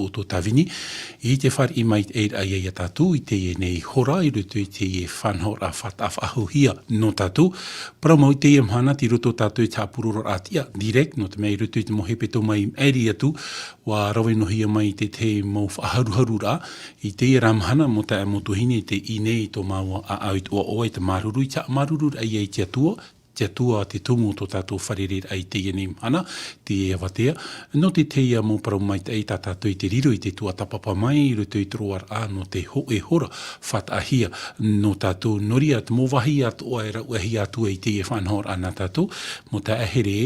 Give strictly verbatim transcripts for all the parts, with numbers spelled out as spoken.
o tō tāvini, i te fāriʻi maitaʻi ia tātou i teie nei hora i roto i teie faʻanahoraʻa faʻataʻa faʻahouhia nō tātou. Parau mau i teie mahana, tei roto tātou i te haʻapurororaʻa tiʻa, direct, nō te mea i roto i te mau hepetoma i maʻiri atu, ʻua rave noa hia mai te tahi mau faʻaharuharuraʻa i teie rā mahana, mau taeaʻe mau tuahine, tei ʻī nei tō māua ʻāʻau i te ʻoaʻoa i te māuruuru, i te haʻamāuruururaʻa ia i te Atua, te Atua te tumu o tō tātou fārereiraʻa i teie nei mahana, teie avatea, nō te tahi mau parau maitaʻi tā tātou i te riro i te tuatāpapa mai, i roto i te roaraʻa nō te hōʻē hora faʻataʻahia nō tātou. Nō reira, te mau vāhi atoʻa e rauʻahia atu ai i teie faʻanahoraʻa nā tātou, mau taeaʻe here,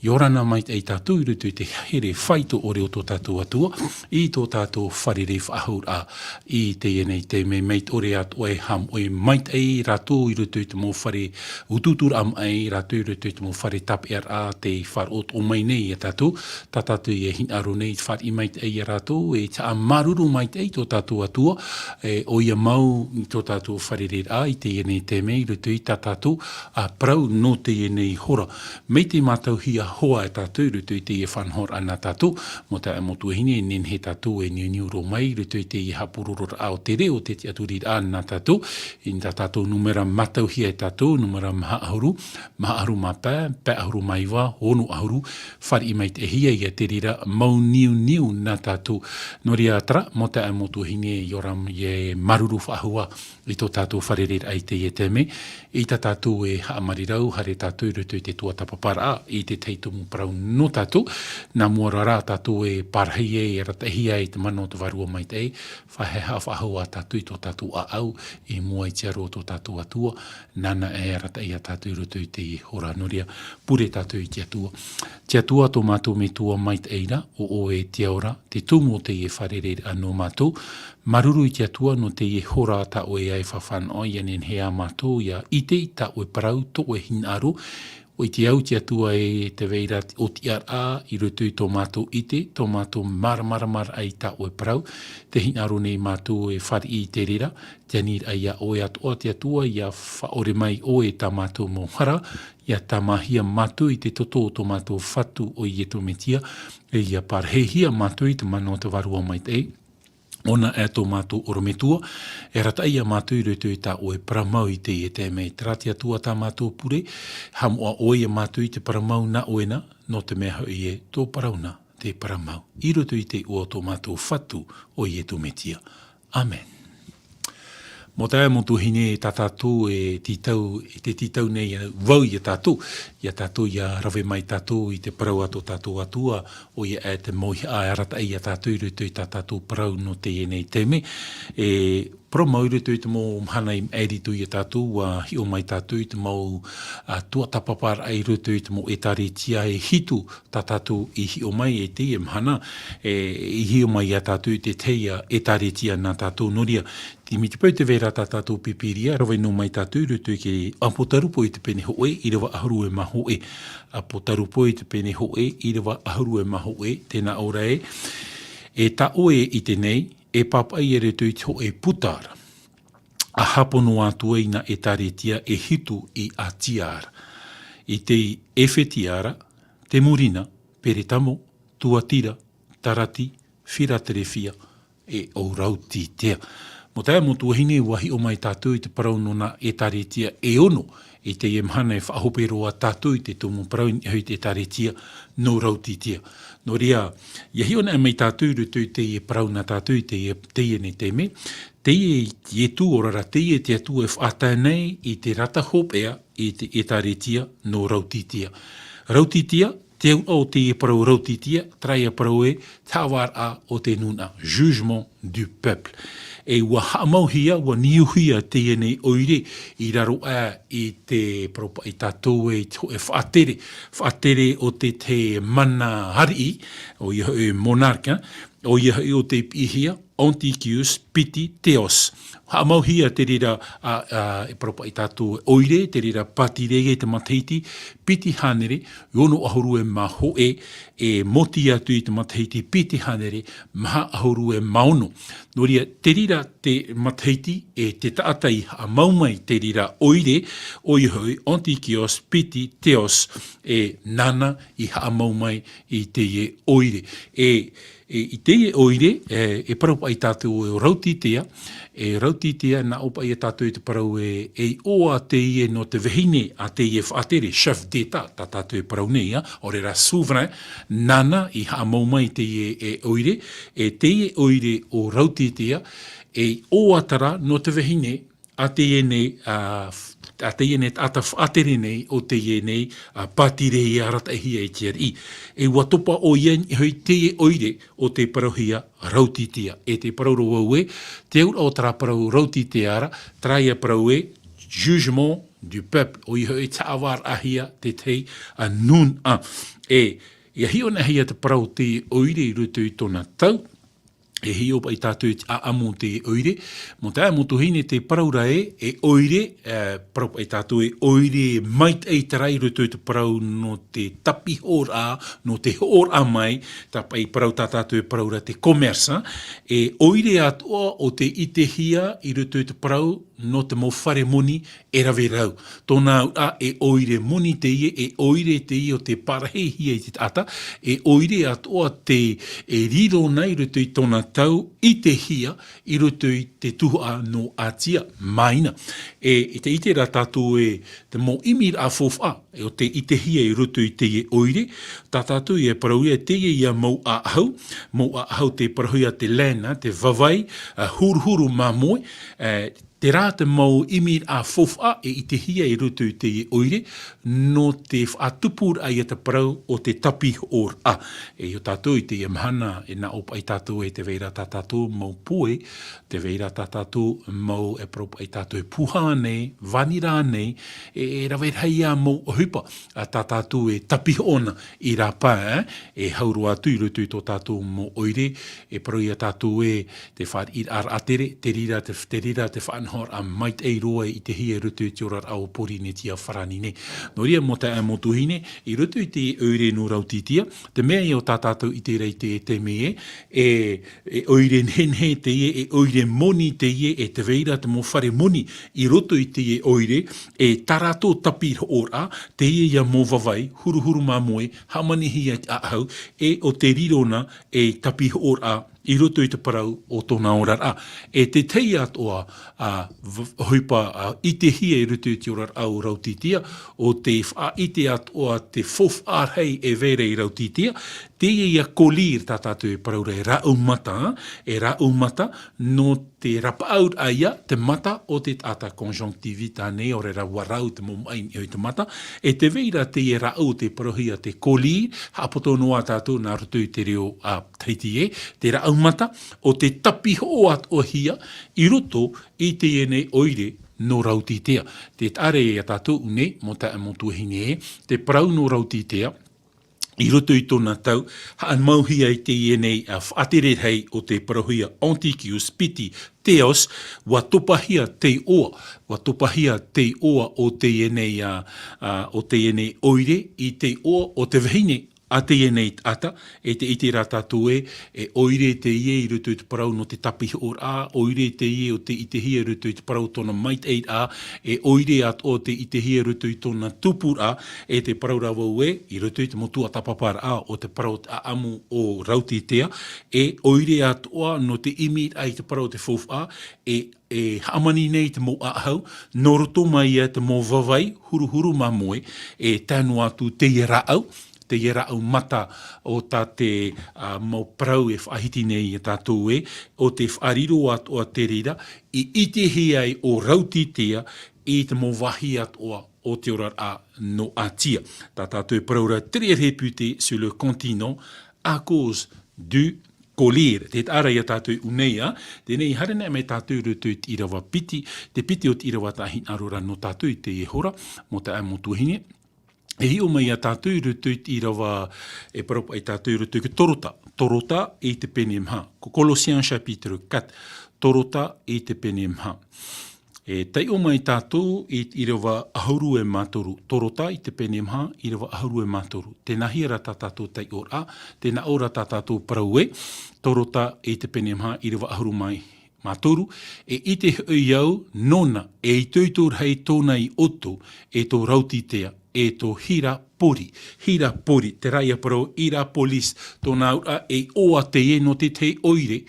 ʻia ora na maitaʻi tātou i roto i te here faito ʻore o tō tātou Atua, i tō tātou fārerei faʻahouraʻa i teie nei taime. Mai te ʻore atoʻa e haʻamoʻe maitaʻi rātou i roto i te mau fare utuuturaʻa maʻi, rātou i roto i te mau fare tāpeʻaraʻa tei faʻaroʻo mai nei ia tātou, tā tātou e hinaʻaro nei i te fāriʻi maitaʻi ia rātou, e te haʻamāuruuru maitaʻi i tō tātou Atua, e, ʻoia mau i tō tātou fārereiraʻa i teie nei taime i roto i tā tātou, ā, parau nō teie nei hora. Mai te mātauhia hoʻi e tātou i roto i teie faʻanahoraʻa nā tātou, mau taeaʻe mau tuahine, e nehenehe tātou e niuniu roa mai i roto i teie haʻapurororaʻa o te reo, te tiʻaturiraʻa nā tātou, i tā tātou nūmera mātauhia e tātou, nūmera maha ʻahuru, maha ʻahuru mā pae, pae ʻahuru mā iva, ono ʻahuru, fāriʻi maitaʻihia ia te reira mau niuniu nā tātou. Nō reira terā, mau taeaʻe mau tuahine, ʻia ora, e māuruuru faʻahou ā i tō tātou fārereiraʻa i teie taime, i tā tātou e haʻamarirau, haere tātou i roto i te tuatāpaparaʻa, i te tahi tumu parau nō tātou, nā mua roa rā tātou e parahi ai, e arataʻihia ai te mana o te Vārua Maitaʻi, faʻahaʻehaʻa faʻahou ā tātou i tō tātou ʻāʻau, i mua i te aro o tō tātou Atua, nāna e arataʻi ia tātou i roto i teie hora. Nō reira, pure tātou i te Atua. Te Atua, tō mātou Metua maitaʻi ra, ʻo ʻoe te ao ra, te tumu o teie fārereiraʻa nō mātou. Māuruuru i te Atua nō teie hora tā ʻoe e fānaʻo, ʻia nehenehe ā mātou ʻia ʻite i tā ʻoe parau, tō ʻoe hinaʻaro. ʻUa ʻite au te Atua ē, tē vai ra te ʻōtiʻaraʻa i roto i tō mātou ʻite, tō mātou māramaramaraʻa i tā ʻoe parau, tē hinaʻaro nei mātou e fāriʻi i te reira, te aniraʻa ia ʻoe atoʻa te Atua, ʻia faʻaʻore mai ʻoe i tā mātou mau hara, ʻia tāmāhia mātou i te toto o tō mātou Fatu ʻo Iesu Mesia, e ʻia parahihia mātou i te mana o te Vārua Maitaʻi. ʻOia ē tō mātou ʻorometua, e arataʻi ia mātou i roto i tā ʻoe parau mau i teie taime. Terā te Atua tā mātou pure, haʻamoʻa ʻoe ia mātou i te parau mau nā ʻoe na, nō te mea hoʻi ē, tō parau na te parau mau. I roto i te iʻoa o tō mātou Fatu ʻo Iesu Mesia. ʻĀmene. Mau taeaʻe mau tuahine, tā tātou e tītau, e te tītau nei, ā, vau ia tātou, ia tātou, ʻia rave mai tātou i te parau a tō tātou Atua, ʻoia ē te mauihaʻa e arataʻi ia tātou i roto i tā tātou parau nō teie nei taime. E parau mau i roto i te mau mahana i maʻiri atu ia tātou, ʻua hiʻo mai tātou i te mau, ā, tuatāpaparaʻa i roto i te mau ʻētāretia e hitu tā tātou i hiʻo mai, e teie mahana, e, i hiʻo mai ia tātou i te tahi ʻētāretia nā tātou. Nō reira, te mea te peu tē vai ra tā tātou Pīpīria, rave noa mai tātou i roto i te Apotarupo i te pene hōʻē, ʻīrava ʻahuru e mā hōʻē. Apotarupo i te pene hōʻē, ʻīrava ʻahuru e mā hōʻē, tē nā ʻō ra ē, e tā ʻoe e ʻite nei, e pāpaʻi i roto i te hōʻē puta ra, ʻa haʻapono atu ai nā ʻētāretia e hitu i Atia ra, i te Efetia ra, Semurina, Peretamo, Tuatira, Saradi, Filatelefia, e ʻo Laodikea. Mau taeaʻe mau tuahine, ʻua hiʻo mai tātou i te parau nō nā ʻētāretia e ono, i teie mahana e faʻahope roa tātou i te tumu parau i niʻa hoʻi i te ʻētāretia nō Laodikea. Nō reira, ʻia hiʻo anaʻe mai tātou i roto i teie parau nā tātou i teie, teie nei taime, teie Iesu, ʻo rā rā, teie te Atua e faʻatae nei i te rata hopeʻa i te ʻētāretia nō Laodikea. Laodikea, te auraʻa o teie parau Laodikea, terā ia parau ē, te haʻavāraʻa o te nūnaʻa, jugement du peuple. E ʻua haʻamauhia, ʻua niuhia teie nei ʻoire i raro aʻe i te parau paʻi tātou ē, i te hōʻē faʻatere, faʻatere o te, te mana ariʻi, ʻoia hoʻi monarque, ʻoia hoʻi ʻo tei piʻihia, Antiquius piti Theos. Haʻamauhia te reira, a, a, e parau paʻi tātou e ʻoire, te reira pātireia i te matahiti piti hānere, ono ʻahuru e mā hōʻē, e mōti atu i te matahiti piti hānere, maha ʻahuru e mā ono. Nō reira, te reira te matahiti e te taʻata i haʻamau mai te reira ʻoire, ʻoia hoʻi Antiquius piti Theos, e nāna i haʻamau mai i teie ʻoire. E, e, i teie ʻoire, e, e parau paʻi tātou e ʻo Rautitea, e Rautitea, nā ʻō paʻi ia tātou i te parau e, e iʻoa teie nō te vahine a teie faʻatere, chef d'État, tā tātou e parau nei, ā, ʻaore rā souverain, nāna i haʻamau mai teie e ʻoire, e teie ʻoire ʻo Rautitea, e iʻoa terā nō te vahine, a teie nei, a, f-, a teie nei taʻata faʻatere nei, ʻo teie nei, a, pātireia arataʻihia e te ariʻi. E ʻua topa ʻoia i niʻa hoʻi teie ʻoire ʻo tē parauhia Rautitea. E te parau ra vau ē, te auraʻa o terā parau Rautitea ra, terā ia parau ē, jugement du peuple, ʻoia hoʻi te haʻavāraʻahia te tahi, a, nūnaʻa. E, ʻia hiʻo anaʻe hia te parau o te ʻoire i roto i tōna tau, e hiʻo paʻi tātou i te ʻāʻamu o te ʻoire, mau taeaʻe mau tuahine, te parau ra ē, e ʻoire, e, parau paʻi tātou e ʻoire maitaʻi terā i roto i te parau nō te tapihoʻoraʻa, nō te hoʻoraʻa mai, tā paʻi parau tā tātou e parau ra te commerce, ā, e ʻoire atoʻa ʻo tē ʻitehia i roto i te parau nō te mau fare moni e rave rau. Tōna auraʻa e ʻoire moni teie, e ʻoire teie ʻo tē parahihia i te taʻata, e ʻoire atoʻa tē, e riro na i roto i tōna tau ʻitehia i roto i te tuhaʻa nō Ātia, māina. E, i te ʻite ra tātou e te mau ʻimiraʻa faufaʻa, e ʻo tē ʻitehia i roto i teie ʻoire, tā tātou e parauhia teie ia mau ʻāʻahu, mau ʻāʻahu tē parauhia te laine, te vavai, a, huruhuru māmoe, e, terā te mau ʻimiraʻa faufaʻa e ʻitehia i roto i teie ʻoire, nō te faʻatupuraʻa ia te parau o te tapihoʻoraʻa. E ʻo tātou i teie mahana, e nā ʻō paʻi tātou e tē vai ra tā tātou mau poe, tē vai ra tā tātou mau e parau paʻi tātou e puha nei, vanira nei, e, e rave rahi ā mau ʻohipa, a tā tātou e tapihoʻo na i rāpae, e hau roa atu i roto i tō tātou mau ʻoire, e parau ia tātou ē, te fāriʻiraʻa tere, te reira te, te reira te faʻanahoraʻa maitaʻi roa e ʻitehia i roto i te oraraʻa o Pōrīnetia farāni nei. Nō reira, mau taeaʻe mau tuahine, i roto i te ʻoire nō Rautitia, te mea ia ʻo tā tātou i ʻite ra i te, te mea ē, e, e ʻoire nehenehe teie, e ʻoire moni teie, e tē vai ra te mau fare moni i roto i teie ʻoire, e tā rātou tapihoʻoraʻa, teie ia mau vavai, huruhuru māmoe, hāmanihia i te ʻāʻahu, e ʻo tē riro na, e tapihoʻoraʻa, i roto i te parau o tōna oraraʻa. E te tahi atoʻa, a, v-, ʻohipa, a, ʻitehia i roto i te oraraʻa o Rautitia, ʻo tē faʻaʻite atoʻa te faufaʻa rahi e vai ra i Rautitia, teie ia collyre tā tātou e parau ra e rāʻau mata, e rāʻau mata, nō te rapaʻauraʻa ia, te mata o te taʻata conjonctivite ānei, ʻaore rā ʻua rau te mau maʻi i niʻa i te mata, e tē vai ra teie rāʻau tē parauhia te collyre, haʻapoto noa tātou nā roto i te reo, a, Tahiti ē, te rāʻau mata, ʻo tē tapihoʻo atoʻahia i roto i teie nei ʻoire nō Rautitia. Tē taʻa ra ia tātou nei, mau taeaʻe mau tuahine ē, te parau nō Rautitia, i roto i tōna tau, haʻamauhia i teie nei, a, faʻatere rahi ʻo tē parauhia Antiquius piti Theos, ʻua topahia te iʻoa, ʻua topahia te iʻoa o teie nei, a, a, o teie nei ʻoire, i te iʻoa o te vahine a teie nei taʻata, e tē ʻite ra tātou ē, e ʻoire teie i roto i te parau nō te tapihoʻoraʻa, ʻoire teie ʻo tē ʻitehia i roto i te parau tōna maitaʻiraʻa, e ʻoire atoʻa ʻo tē ʻitehia i roto i tōna tupuraʻa, e te parau ra vau ē, i roto i te mau tuatāpaparaʻa o te parau o te ʻāʻamu o Rautitia, e ʻoire atoʻa nō te ʻimiraʻa i te parau o te faufaʻa, e, e hāmani nei te mau ʻāʻahu, nō roto mai ia te mau vavai, huruhuru māmoe, e tae noa atu teie rāʻau, teie rāʻau mata o tā te, a, mau parau e faʻahiti nei ia tātou ē, ʻo tē faʻariro atoʻa te reira, i ʻitehia ai ʻo Rautitia i te mau vāhi atoʻa o te oraraʻa nō Ātia. Tā tātou e parau ra très réputé sur le continent à cause du collyre. Tē taʻa ra ia tātou i ʻō nei, ā, teie nei i haere anaʻe mai tātou i roto i te ʻīrava piti, te piti o te ʻīrava tāʻu hinaʻaro ra nō tātou i teie hora, mau taeaʻe mau tuahine. E hiʻo mai iā tātou i roto i te ʻīrava, e parau paʻi tātou i roto i te Torota. Torota i te pene maha. Ko Colossiens chapitre quatre. Torota i te pene maha. E taiʻo mai tātou i te ʻīrava ʻahuru e mā toru. Torota i te pene maha, ʻīrava ʻahuru e mā toru. Tēnā hia rā tā tātou taiʻoraʻa, tēnā ʻō rā tā tātou parau ē, Torota i te pene maha, ʻīrava ʻahuru mai mā toru, e ʻite hoʻi au nōna, e itoito rahi tōna i ʻoutou, e tō Rautitia, e tō Hirapori. Hirapori, terā ia parau Hierapolis, tōna auraʻa e ʻoa teie nō te tahi ʻoire,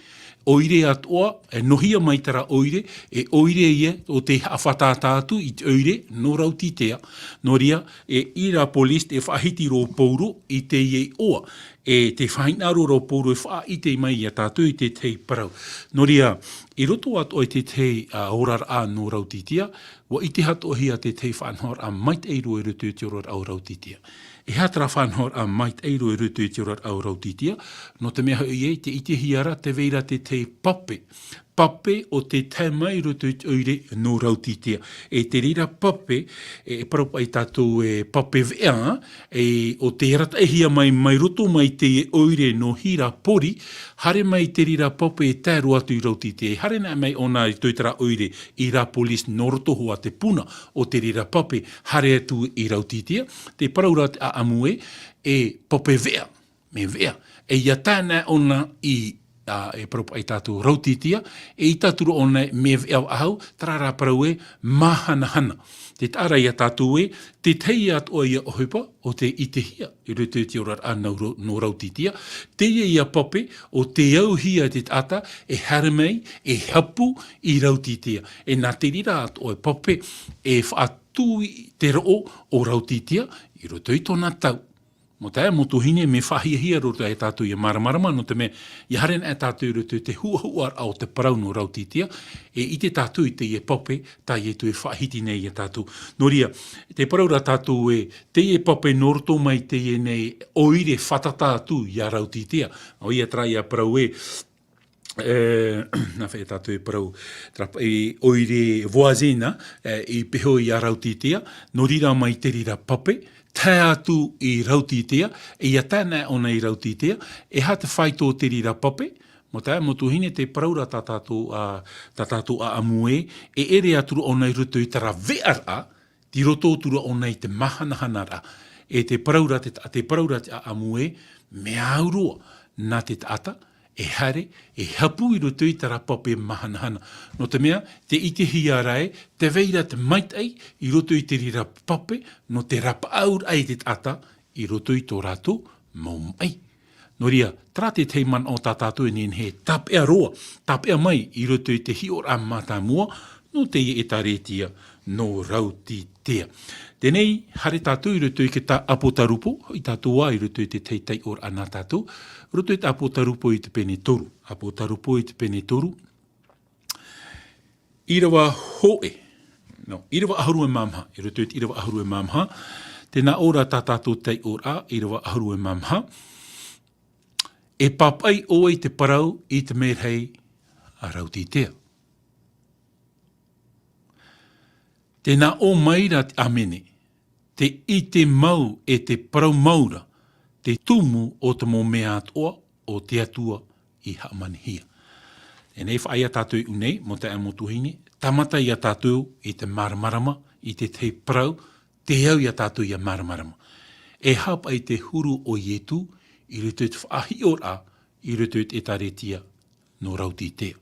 ʻoire atoʻa, e nohia mai terā ʻoire, e ʻoire ia o te haʻafātata atu i te ʻoire nō Rautitia. Nō reira, e Hierapolis, e faʻahiti rō Pauro i teie ʻoa. E tē faʻahinaʻaro ra ʻo Pauro e faʻaʻite mai iā tātou i te tahi parau. Nō reira, i roto atoʻa i te tahi, ā, oraraʻa nō Rautitia, ʻua ʻite atoʻa hia te tahi faʻanahoraʻa maitaʻi roa i roto i te oraraʻa o Rautitia. E aha terā faʻanahoraʻa maitaʻi roa i roto i te oraraʻa o Rautitia, nō te mea hoʻi ē, tē ʻitehia ra tē vai ra te tahi pape. Pape o tē tae mai i roto i te ʻoire nō Rautitia. E te reira pape, e, e parau paʻi tātou e pape veʻa, e, o tē arataʻihia mai, mai roto mai teie ʻoire nō Hirapori, haere mai te reira pape e tae roa atu i Rautitia. E haere anaʻe mai ʻōna i roto i terā ʻoire Hierapolis nō roto hoʻi te puna o te reira pape haere atu i Rautitia. Tē parau ra te ʻāʻamu ē, e pape veʻa. Mea veʻa. E ʻia tae anaʻe ʻōna i, ā, e parau paʻi tātou Rautitia, e ʻite atu ra ʻōna mea veʻa faʻahou, terā rā parau ē, māhanahana. Tē taʻa ra iā tātou ē, te tahi atoʻa ia ʻohipa o tē ʻitehia i roto i te oraraʻa nō Rau-, nō Rautitia, teie ia pape o tē auhia e te taʻata e haere mai, e hapu i Rautitia. E nā te reira atoʻa e pape e faʻatū i te roʻo o Rautitia i roto i tōna tau. Mau taeaʻe, mau tuahine, mea faʻahiahia roa ia tātou ʻia māramarama, nō te mea, ʻia haere anaʻe tātou i roto i te huʻahuʻaraʻa o te parau nō Rautitia, e ʻite tātou i teie pape, tā Ietu e faʻahiti nei ia tātou. Nō reira, tē parau ra tātou ē, teie pape nō roto mai teie nei ʻoire fātata atu ia Rautitia. ʻOia terā ia parau ē, e, nā fea tātou e parau, terā paʻi ʻoire voisine, e, i peho ia Rautitia, nō reira mai te reira pape, tae atu i Rautitia, e ʻia tae anaʻe ʻōna i Rautitia, e aha te faito o te reira pape, mau taeaʻe, mau tuahine, tē parau ra tā tātou, ā, tā tātou ʻāʻamu ē, e ʻere atu ra ʻōna i roto i terā veʻaraʻa, tei roto atu ra ʻōna i te māhanahanaraʻa. E tē parau ra te ta-, tē parau ra te ʻāʻamu ē, mea au roa, nā te taʻata, e haere, e hapu i roto i terā pape māhanahana. Nō te mea, tē ʻitehia ra ē, tē vai ra te maitaʻi i roto i te reira pape, nō te rapaʻauraʻa i te taʻata, i roto i tō rātou mau maʻi. Nō reira, terā te tahi manaʻo tā tātou e nehenehe e tāpeʻa roa, tāpeʻa mai i roto i te hiʻoraʻa mātāmua, nō teie ʻētāretia nō Rautitia. Teie nei, haere tātou i roto i te ʻāpotarupo, i tātou ā i roto i te tahi taiʻoraʻa nā tātou, roto i te ʻāpotarupo i te pene toru, ʻāpotarupo i te pene toru, ʻīrava hōʻē, no, ʻīrava ʻahuru e mā maha, i roto i te ʻīrava ʻahuru e mā maha, tēnā ʻō ra tā tātou taiʻoraʻa, ʻīrava ʻahuru e mā maha, e pāpaʻi ʻoe i te parau i te merahi a Rautitia. Tēnā ʻō mai ra te ʻāmene, te ʻite mau e te parau mau ra, te tumu o te mau mea atoʻa o te Atua i haʻamanihia. Teie nei faʻaea tātou i ʻō nei, mau taeaʻe mau tuahine, tāmata ia tātou i te māramarama, i te tahi parau, tē au ia tātou ʻia māramarama. E aha paʻi te huru o Ietu, i roto i te faʻahiʻoraʻa, i roto i te ʻētāretia, nō Rautitia.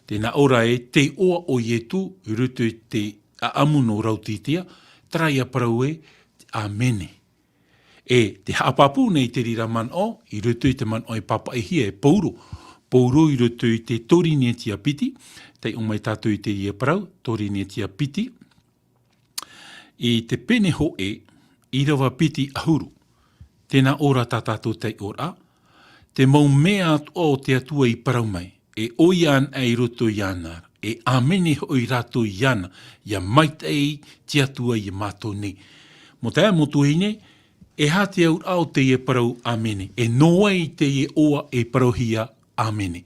Tēnā ʻō ra ē, te iʻoa o Ietu, i roto i te ʻāʻamu nō Rautitia, terā ia parau ē, te ʻāmene. E, tē haʻapāpū nei te reira manaʻo, i roto i te manaʻo e pāpaʻihia e Pauro. Pauro i roto i te Korinetia piti, taiʻo mai tātou i teie parau, Korinetia piti. I te pene hōʻē, ʻīrava piti ʻahuru. Tēnā ʻō ra tā tātou taiʻoraʻa, te mau mea atoʻa o te Atua i parau mai, e ʻoia anaʻe i roto iāna ra, e ʻāmene hoʻi rātou iāna, ʻia maitaʻi te Atua ia mātou nei. Mau taeaʻe, mau tuahine, e aha te auraʻa o teie parau ʻāmene, e nō vai teie iʻoa e parauhia ʻāmene.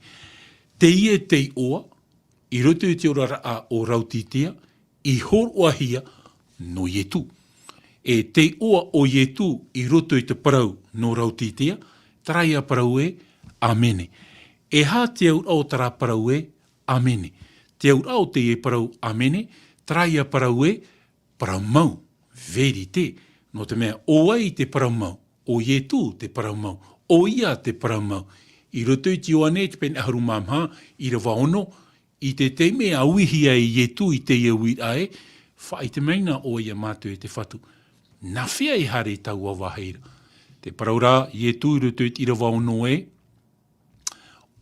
Teie te iʻoa, i roto i te oraraʻa o Rautitia, i hōroʻahia nō Ietu. E te iʻoa o Ietu i roto i te parau nō Rautitea, terā ia parau ē, Amene. E aha te auraʻa o terā parau ē, Amene? Te auraʻa o teie parau Amene, terā ia parau ē, parau mau, vérité. Nō te mea, ʻo vai te parau mau? ʻO Ietu te parau mau. ʻO ia te parau mau. I roto i te Ioane, te pene ʻahuru mā maha, ʻīrava ono, i te taime e uihia ai Ietu i teie uiraʻa ē, faʻaʻite mai na ʻoia iā mātou e te Fatu. Nā hea e haere i taua vāhi ra? Tē parau ra Ietu i roto i te ʻīrava ono ē,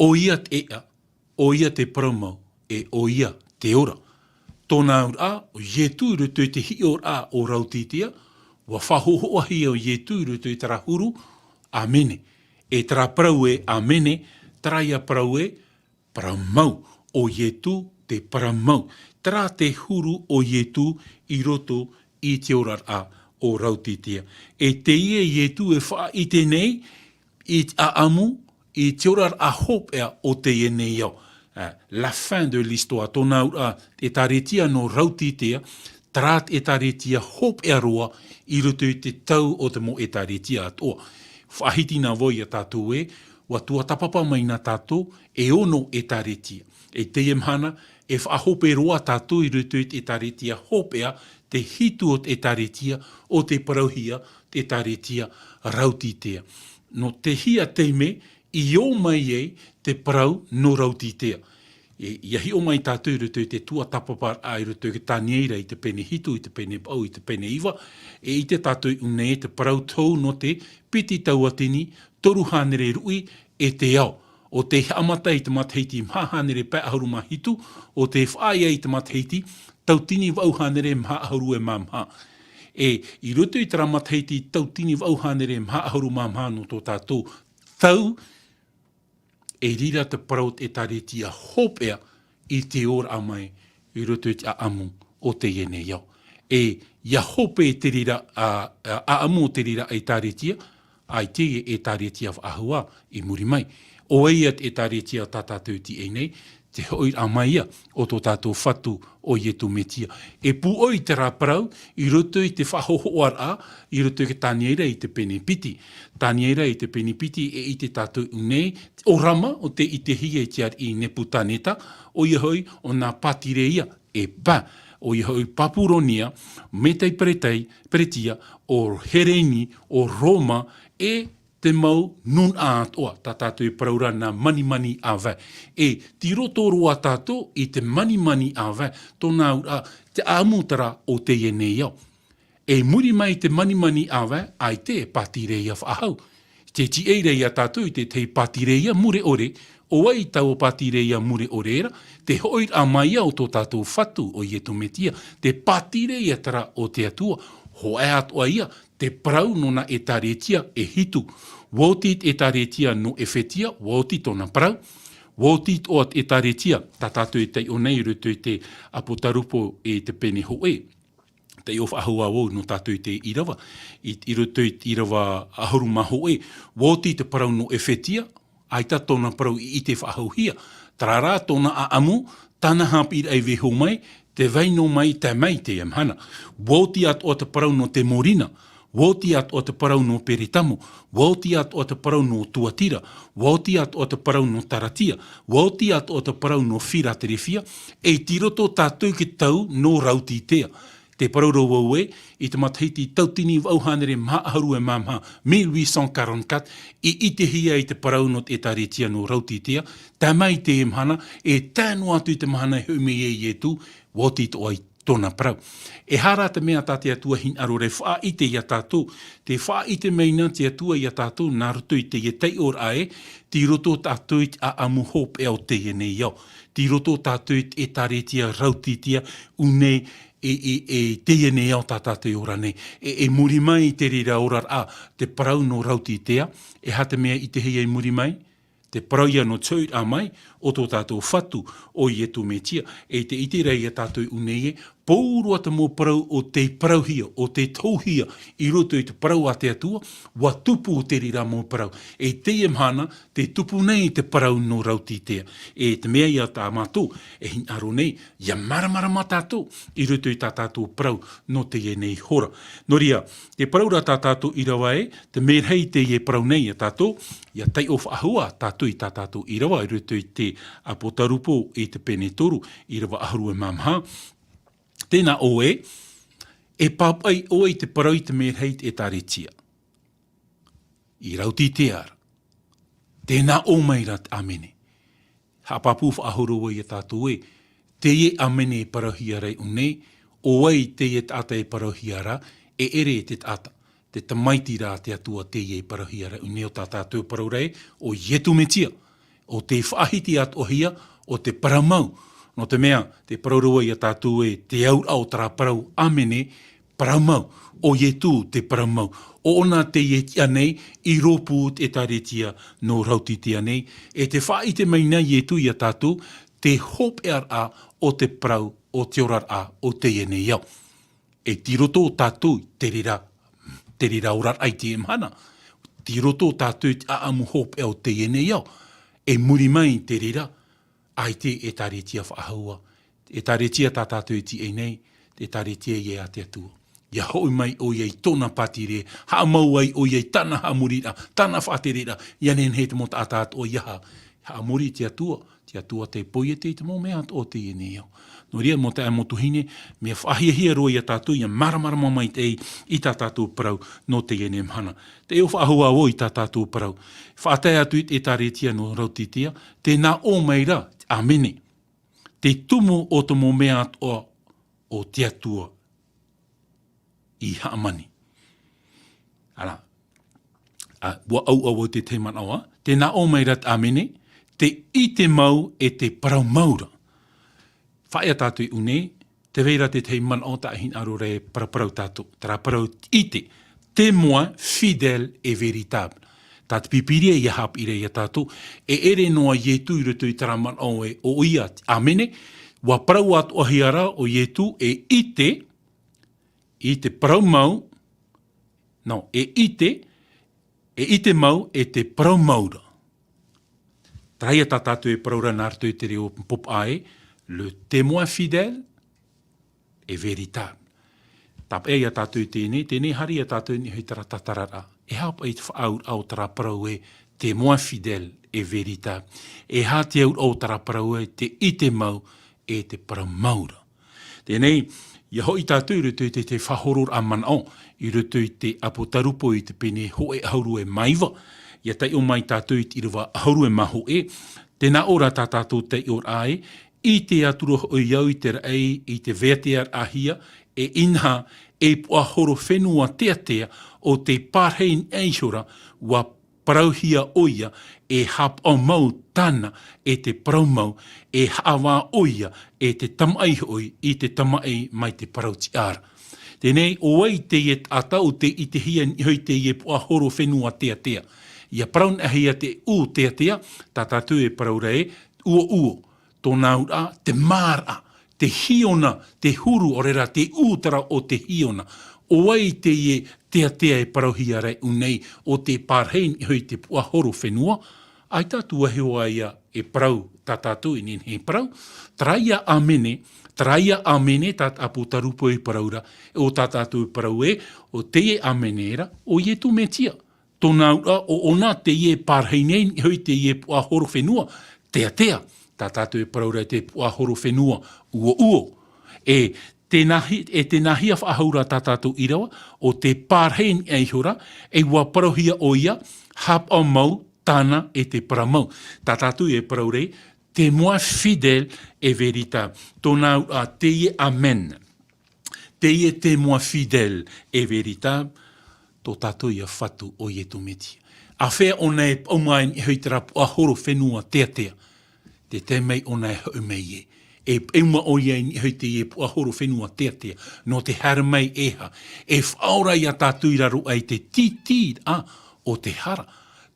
ʻo ia te ʻēʻa, ʻo ia te parau mau, e ʻo ia te ora. Tōna auraʻa, ʻo Ietu i roto i te hiʻoraʻa o Rautitea, ʻua faʻahōhoʻahia ʻo Ietu i roto i terā huru, Amene. E terā parau ē, Amene, terā ia parau ē, parau mau, ʻo Ietu te parau mau. Terā te huru o Ietu i roto i te oraraʻa o Rautitea. E teie Ietu e faʻaʻite nei i te ʻāʻamu, i te oraraʻa hopeʻa o teie nei ao. Eh, la fin de l'histoire, tōna auraʻa, ʻĒtārētia nō Rautitea, terā te ʻĒtārētia hopeʻa roa i roto i te tau o te mau ʻĒtārētia atoʻa. Faʻahiti na vau iā tātou ē, ʻua tuatāpapa mai na tātou e ono ʻĒtārētia. I teie mahana, e faʻahope roa tātou i roto i te ʻĒtārētia hopeʻa, te hitu o te ʻĒtārētia, ʻo tē parauhia te ʻĒtārētia Rautitea. Nō te hia taime i ō mai ai te parau nō Rautitea. E, ʻia hiʻo mai tātou i roto i te tuatāpaparaʻa i roto i te Taniera i te pene hitu, i te pene vaʻu, i te pene iva, e ʻite tātou i ʻō nei te parau tau nō te piti tauatini, toru hānere ruʻi e te ao. ʻO tē haʻamata i te matahiti maha hānere pae ʻahuru mā hitu, ʻo tē faʻaea i te matahiti tautini vaʻu hānere maha ʻahuru e mā maha. E, i roto i terā matahiti tautini vaʻu hānere maha ʻahuru mā maha nō tō tātou tau, e riro te parau o te ʻĒtārētia hopeʻa i te oraʻa mai i roto i te ʻāʻamu o teie nei ao. E, ʻia hope te reira, ā, ā, ʻāʻamu o te reira ʻĒtārētia, ʻaita e ʻĒtārētia faʻahou i muri mai. ʻO vai ia te ʻĒtārētia tā tātou i tīaʻi nei, te hoʻiraʻa mai ia o tō tātou Fatu ʻo Ietu Metia. E pūʻoi terā parau i roto i te faʻahōhoʻaraʻa, i roto i te Taniera i te pene piti. Taniera i te pene piti e ʻite tātou i ʻō nei, ʻo Rama, ʻo tē ʻitehia e te ariʻi Nepukaneta, ʻoia hoʻi, ʻo nā Patireia, e pā, ʻoia hoʻi Papuronia, Metai Peretai, Peretia, ʻo Hereni, ʻo Roma, e te mau nūnaʻa atoʻa, tā tātou e parau ra nā manimani ʻāvae. E tei roto roa tātou i te manimani ʻāvae, tōna auraʻa, te ʻāʻamu terā o teie nei ao. E muri mai i te manimani ʻāvae, ʻaita e Patireia faʻahou. Tē tīaʻi ra iā tātou i te tahi Patireia mure ʻore, ʻo vai taua Patireia mure ʻore ra, te hoʻiraʻa mai ia o tō tātou Fatu ʻo Ietu Metia, te Patireia terā o te Atua, hōʻē atoʻa ia, te parau nō nā ʻĒtārētia e hitu. ʻUa oti te ʻĒtārētia nō ʻEfetia, ʻua oti tōna parau, ʻua oti atoʻa te ʻĒtārētia, tā tātou e taiʻo nei i roto i te Apotarupo i te pene hōʻē. Taiʻo faʻahou ā vau nō tātou i te ʻīrava, i, i roto i te ʻīrava ʻahuru mā hōʻē, ʻua oti te parau nō ʻEfetia, ʻaita tōna parau i ʻite faʻahouhia. Terā rā tōna ʻāʻamu, tāna haʻapiʻiraʻa i vaiiho mai, tē vai noa mai, tae mai i teie mahana. ʻUa oti atoʻa te parau nō Temorina, ʻua oti atoʻa te parau nō Peretamo, ʻua oti atoʻa te parau nō Tuatira, ʻua oti atoʻa te parau nō Taratia, ʻua oti atoʻa te parau nō Firaterefia, e tei roto tātou i te tau nō Rautitea. Tē parau ra vau ē, i te matahiti tautini vaʻu hānere maha ʻahuru e mā maha, mille huit cent quarante-quatre, i ʻitehia ai te parau nō te ʻĒtārētia nō Rautitea, tae mai i teie mahana, e tae noa atu i te mahana e hoʻi mai ai Ietu, ʻua oti atoʻa tōna parau. E aha rā te mea tā te Atua hinaʻaro ra e faʻaʻite iā tātou, tē faʻaʻite mai na te Atua iā tātou nā roto i teie taiʻoraʻa ē, tei roto tātou i te ʻāʻamu hopeʻa o teie nei ao. Tei roto tātou i te ʻĒtārētia Rautitea, ʻō nei, e, e, e teie nei ao tā tātou e ora nei. E, e muri mai i te reira oraraʻa, te parau nō Rautitea, e aha te mea i ʻitehia i muri mai, te parau ia nō te hoʻiraʻa mai, o tō tātou Fatu, o Ietu Metia, e te ʻite ra ia tātou i ʻunei e, pōroa te mau parau o te parauhia, o te tohuhia, i roto i te parau a te Atua, ua tupu te reira mau parau. E teie mahana, te tupu nei te parau nō Rautitea. E te mea ia tā mātou, e hinaʻaro nei, ia māramarama tātou, i roto i tā tātou parau, nō teie nei hora. Nō reira, te parau ra tā tātou ʻīrava e, te mea rahi teie parau nei ia tātou, ia taiʻo faʻahou tātou i tā tātou ʻīrava, i roto i te Apotarupo i te pene toru, ʻīrava ʻahuru e mā maha. Tēnā ʻoe, e pāpaʻi ʻoe i te parau i te mea rahi te ʻētāretia. I Rautitea ra. Tēnā ʻō mai ra te ʻāmene. Haʻapāpū faʻahou roa ia tātou e, teie ʻāmene e parauhia ra i ʻunei, ʻo vai teie taʻata e parauhia ra, e ʻere te taʻata, te tamaiti ra a te Atua teie e parauhia ra i ʻunei o tā tātou parau ra e, o Ietu Metia, o te faʻahiti atoʻahia, o te parau mau. Nō te mea, te parau roa ia tātou e, te auraʻa o terā parau, ʻāmene, parau mau, o Ietu te parau mau. ʻO ʻōna teie e tiʻa nei, i rōpū te ʻētāretia nō Rautitea nei, e tē faʻaʻite mai nei Ietu ia tātou, te hopeʻaraʻa o te parau, o te oraraʻa, o teie nei ao. E tei roto tātou i te reira, te reira oraraʻa i teie mahana. Tei roto tātou i te ʻāʻamu hopeʻa o teie nei ao. E muri mai i te reira, ʻaita e ʻētāretia faʻahou ā. ʻĒtāretia tā tātou e tīaʻi nei, te ʻētāretia ia a te Atua. Ia hoʻi mai ʻoia i tōna pātireia, haʻamau ai ʻoia i tāna haʻamoriraʻa, tāna faʻatereraʻa, ʻia nehenehe te mau taʻata atoʻa ia haʻamori i te Atua, te Atua tei poiete i te mau mea atoʻa o teie nei ao. Nō reira, mau taeaʻe, mau tuahine, mea faʻahiahia roa ia tātou, ʻia māramarama maitaʻi i tā tātou parau nō teie nei mahana. Taiʻo faʻahou ā vau i tā tātou parau. Faʻatae atu i te ʻĒtāretia nō Rautitea, tēnā ʻō mai ra, ʻĀmene. Te tumu o te mau mea atoʻa o te Atua i hāmani. Ara, ā, ʻua ʻauʻau au i te tahi manaʻo ā, tēnā ʻō mai ra te ʻāmene, te ʻite mau e te parau mau ra. Faʻaea tātou i ʻunei, tē vai ra te tahi manaʻo tā hinaʻaro ra e paraparau tātou, terā parau ʻite, témoin fidèle et véritable. Tā te Pīpīria ʻia haʻapiʻi ra ia tātou, e ʻere noa Ietu i roto i terā manaʻo e ʻoia te ʻĀmene, ʻua parau atoʻahia ra ʻo Ietu e ʻite, i te parau mau, nō, e ʻite, e ʻite mau e te parau mau ra. Terā ia tā tātou e parau ra nā roto i te reo Pōpā e, le témoin fidèle et véritable. Tāpeʻa ia tātou i teie nei, teie nei haere ia tātou i niʻa i terā tatararaʻa. E aha paʻi te faʻaauraʻa o terā parau e témoin fidèle et véritable. E aha te auraʻa o terā parau e te ʻite mau e te parau mau ra. Teie nei, ʻia hoʻi tātou i roto i te, te faʻahororaʻa manaʻo, i roto i te Apotarupo i te pene hōʻē ʻahuru e mā iva, ʻia taiʻo mai tātou i te ʻīrava ʻahuru e mā hōʻē, tēnā ʻō ra tā tātou taiʻoraʻa e, ʻite atu ra hoʻi au i te raʻi, i te veatearaʻahia, e inaha, e puaʻahorofenua teatea, ʻo tei pārahi i niʻa iho ra, ʻua parauhia ʻoia, e haʻapaʻo mau tāna, e te parau mau, e haʻavā ʻoia, e te tamaʻi hoʻi, i te tamaʻi mai te parau tiʻa ra. Teie nei, ʻo vai teie taʻata ʻo tei ʻitehia i niʻa i teie puaʻahorofenua teatea. ʻIa parau-niʻa-hia te ʻū teatea, tā tātou e parau ra e, uouo, tōna auraʻa, te māraʻa, te hiona, te huru, ʻaore rā te ʻū terā o te hiona. ʻO vai teie teatea e parauhia ra i ʻunei ʻo tei pārahi i niʻa i te puaʻahorofenua, ʻaita atu vau e hiʻo ia e parau tā tātou e nehenehe e parau, terā ia ʻāmene, terā ia ʻāmene tā te Apotarupo e parau ra, ʻo tā tātou e parau e, ʻo teie ʻāmene ra, ʻo Ietu Metia. Tōna auraʻa, ʻo ʻōna teie e pārahi nei i niʻa i teie puaʻahorofenua teatea, tā tātou e parau ra te puaʻahorofenua uouo. E tēnā hi-, e tēnā hia faʻahou ra tā tātou ʻīrava, ʻo tei pārahi i niʻa iho ra, e ʻua parauhia ʻoia, haʻapaʻo mau tāna e te parau mau. Tā tātou e parau ra, témoin fidèle et véritable. Tōna auraʻa, teie ʻāmene. Teie témoin fidèle et véritable, tō tātou ia Fatu ʻo Ietu Metia. ʻĀfea ʻōna e paʻuma i niʻa i terā puaʻahorofenua teatea, tē tae mai ʻōna e hoʻi mai ē. E paʻuma ʻoia i niʻa i teie puaʻahorofenua teatea, nō te haere mai e aha, e faʻaora ia tātou i raro aʻe i te tītīraʻa o te hara.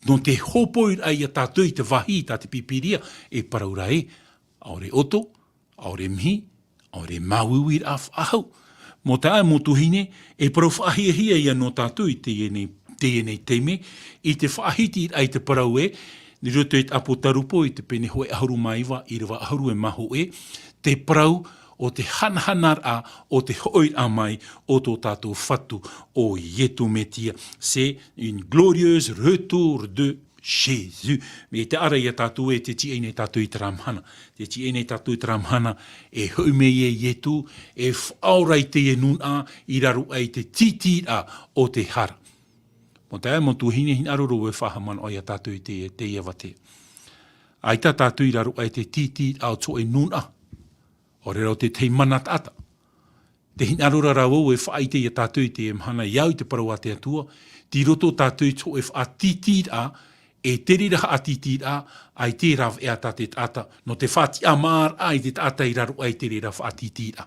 nō te hōpoiraʻa ia tātou i te vāhi tā te Pīpīria e parau ra ē, ʻaore ʻoto, ʻaore mihi, ʻaore māuiuiraʻa faʻahou. Mau taeaʻe, mau tuahine, e parau faʻahiahia ia nō tātou i teie nei, teie nei taime, i te faʻahitiraʻa i te parau ē, i roto i te ʻĀpōtarupo i te pene hōʻē ʻahuru mā iva, ʻīrava ʻahuru e mā hōʻē, te parau o te hanahanaraʻa, o te hoʻiraʻa mai o tō tātou Fatu ʻo Ietu Metia. C'est une glorieuse retour de Jésus. Mai te ara ia tātou ē, tē tīaʻi nei tātou i terā mahana. Tē tīaʻi nei tātou i terā mahana, e hoʻi mai ē Ietu, e faʻaora i teie nūnaʻa i raro aʻe i te tītīraʻa o te hara. Mau taeaʻe, mau tuahine, hinaʻaro ra vau e faʻahaʻamanaʻo ia tātou i te, teie avatea. ʻAita tātou i raro aʻe i te tītīraʻa o te hōʻē nūnaʻa. ʻAore rā ʻo te tahi mana taʻata. Tē hinaʻaro ra vau e faʻaʻite ia tātou i teie mahana, ʻia au i te parau a te Atua, tei roto tātou i te hōʻē faʻatītīraʻa, e te reira faʻatītīraʻa, ʻaita e rāveʻa tā te taʻata, nō te faʻatiʻamāraʻa i te taʻata i raro aʻe i te reira faʻatītīraʻa.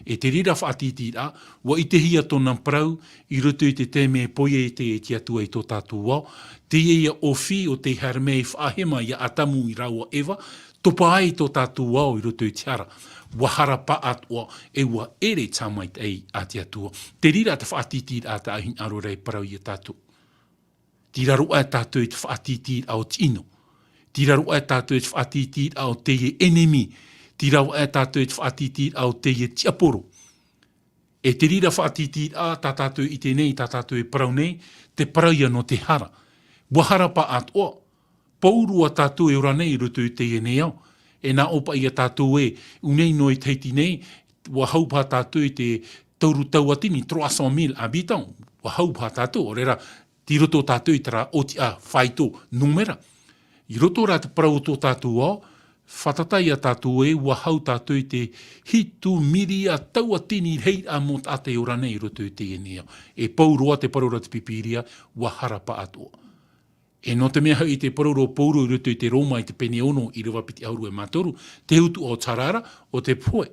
E te reira faʻatītīraʻa, ʻua ʻitehia tōna parau, i roto i te taime e poia ai te, te Atua i tō tātou ao, teie ïa ʻōfī o te haere mai e faʻahema ia Atamu rāua ʻo Eva, topa ai tō tātou ao i roto i te hara. ʻUa hara pāʻatoʻa, e ʻua ʻere te haʻamaitaʻi a te Atua. Te reira te faʻatītīraʻa tā ʻu hinaʻaro ra e parau ia tātou. Tei raro aʻe tātou i te faʻatītīraʻa o te ʻino. Tei raro aʻe tātou i te faʻatītīraʻa o teie ʻenemi. Tei raro aʻe tātou i te faʻatītīraʻa o teie tiaporo. E te reira faʻatītīraʻa tā tātou e ʻite nei, tā tātou e parau nei, te parau ïa nō te hara. ʻUa hara pāʻatoʻa. Pauroa tātou e ora nei i roto i teie nei ao. E nā ʻō paʻi ia tātou ē, ʻu nei noa i Tahiti nei, ʻua hau paha tātou i te tauru tauatini, trois cent mille habitants, ʻua hau paha tātou, ʻaore rā, tei roto tātou i terā ʻōtiʻa faito nūmera. I roto rā te parau o tō tātou ao, fātata ia tātou ē, ʻua hau tātou i te hitu miria tauatini reira mau taʻata e ora nei i roto i teie nei ao. E pauroa te parau ra te Pīpīria, ʻua hara pāʻatoʻa. E nō te mea hoʻi te parau ra ʻo Paulo i roto i te Roma i te pene ono ʻīrava piti ʻahuru e mā toru, te utuʻa o te hara ra, ʻo te pohe.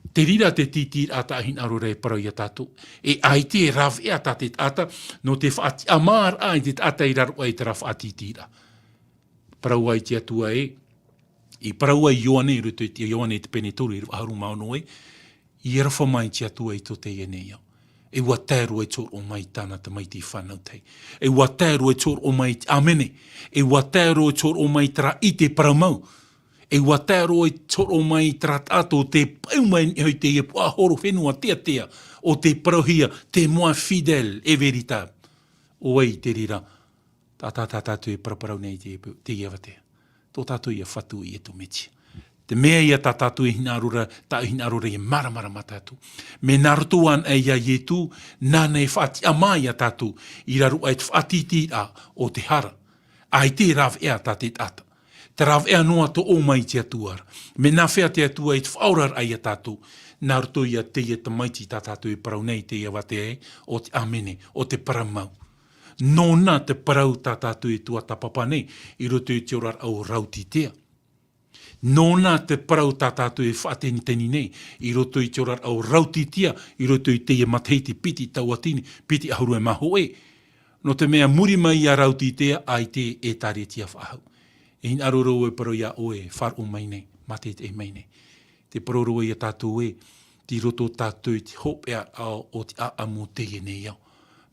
Te reira te tītīraʻa tā ʻu hinaʻaro ra e parau ia tātou. E ʻaita e rāveʻa tā te taʻata, nō te faʻatiʻamāraʻa i te taʻata i raro aʻe i terā faʻatītīraʻa. Parau ai te Atua ē, i parau ai Ioane i roto i te, Ioane i te pene toru ʻīrava ʻahuru mā ono ē, ʻia aroha mai te Atua i tō teie nei ao. E ʻua tae roa i te hōroʻa mai tāna tamaiti fānau tahi. E ʻua tae roa i te hōroʻa mai te ʻāmene. E ʻua tae roa i te hōroʻa mai terā ʻite parau mau. E ʻua tae roa i te hōroʻa mai terā taʻata ʻo tē paʻi mai nei hoʻi i teie puaʻahoro fenua teatea, ʻo tē parauhia témoin fidèle et véritable. ʻO vai te reira, tā, tā, tā tātou e paraparau nei i te, teie avatea. Tō tātou ïa Fatu ʻo Ietu Metia. Te mea ïa tā tātou e hinaʻaro ra, tā ʻu hinaʻaro ra e māramarama tātou. Mea nā roto anaʻe ia Ietu, nāna e faʻatiʻamā ia tātou, i raro aʻe i te faʻatītīraʻa o te hara. ʻAita e rāveʻa tā te taʻata. Te rāveʻa noa tō ʻō mai i te Atua ra. Mea nāfea te Atua i te faʻaoraraʻa ia tātou. Nā roto ia teie tamaiti tā tātou e parau nei i teie avatea ē, ʻo te ʻāmene, ʻo te parau mau. Nōna te parau tā tātou e tuatāpapa nei, i roto i te oraraʻa o Rautitia. Nōna te parau tā tātou e faʻateniteni nei, i roto i te oraraʻa o Rautitia, i roto i teie matahiti piti tauatini, piti ʻahuru e mā hōʻē. Nō te mea muri mai ia Rautitia, ʻaita e ʻēkālesia faʻahou. E hinaʻaro ra vau e parau ia ʻoe, e faʻaroʻo mai nei, mātaʻitaʻi mai nei. Te parau ra vau ia tātou ē, tei roto tātou i te hopeʻa o te ʻāʻamu o teie nei ao.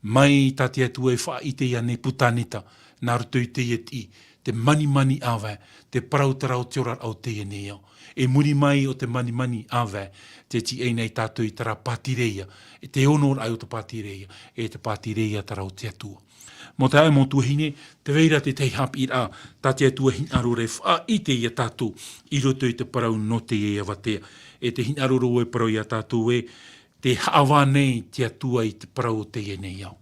Mai tā te Atua e faʻaʻite ia Nepukaneta, nā roto i teie tiʻi, te manimani ʻāvae, te parau terā o te oraraʻa o teie nei ao. E muri mai o te manimani ʻāvae, tē tīaʻi nei tātou i terā pātireia, e te onoraʻa o te pātireia, e te pātireia terā o te Atua. Mau taeaʻe, mau tuahine, tē vai ra te tahi haʻapiʻiraʻa, tā te Atua e hinaʻaro ra e faʻaʻite ia tātou, i roto i te parau nō teie avatea. E tē hinaʻaro ra vau e parau ia tātou ē, tē haʻavā nei te Atua i te parau o teie nei ao.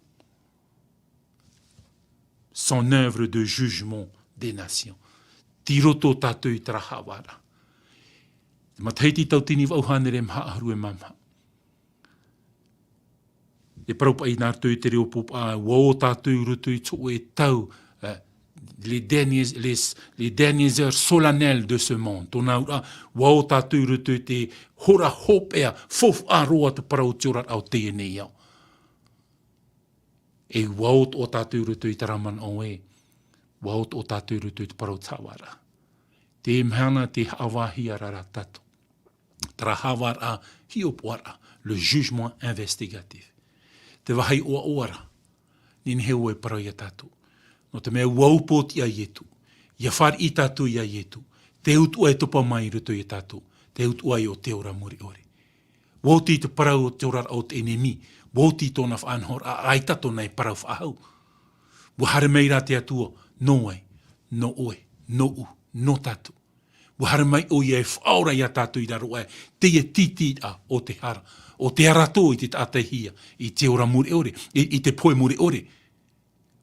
Son œuvre de jugement des nations. Tei roto tātou i terā haʻavāraʻa. Te matahiti tauatini vaʻu hānere maha ʻahuru e mā maha. E parau paʻi nā roto i te reo pōpā, ʻua ō tātou i roto i te hōʻē tau, eh, les derniers, les, les dernières heures solennelles de ce monde. Tōna auraʻa, ʻua ō tātou i roto i te hora hopeʻa, faufaʻa roa te parau o te oraraʻa o teie nei ao. E ʻua ō atoʻa tātou i roto i terā manaʻo ē, ʻua ʻoto ʻo tātou i roto i te parau tāvāraʻa. Te mahana te haʻavāhia ra tātou. Terā haʻavāraʻa hiʻopoʻaraʻa, le jugement investigatif. Te vāhi ʻoaʻoa ra, nehenehe ʻoe e parau ia tātou. Nō te mea ʻua upoʻotiʻa Ietu. ʻIa fāriʻi tātou ia Ietu. Te utuʻa e topa mai i roto ia tātou. Te utuʻa ʻo te ora mure ʻore. ʻUa oti te parau o te oraraʻa o te ʻenemi. ʻUa oti tōna faʻanahoraʻa, ʻaita tōna e parau faʻahou. ʻUa haere mai rā te Atua, nō vai, nō ʻoe, nōʻu, nō tātou. ʻUa haere mai ʻoia e faʻaora ia tātou i raro aʻe, teie tītīraʻa o te hara, o te ara tō i te taʻata e hia, i te ora mure ʻore, i, i te pohe mure ʻore.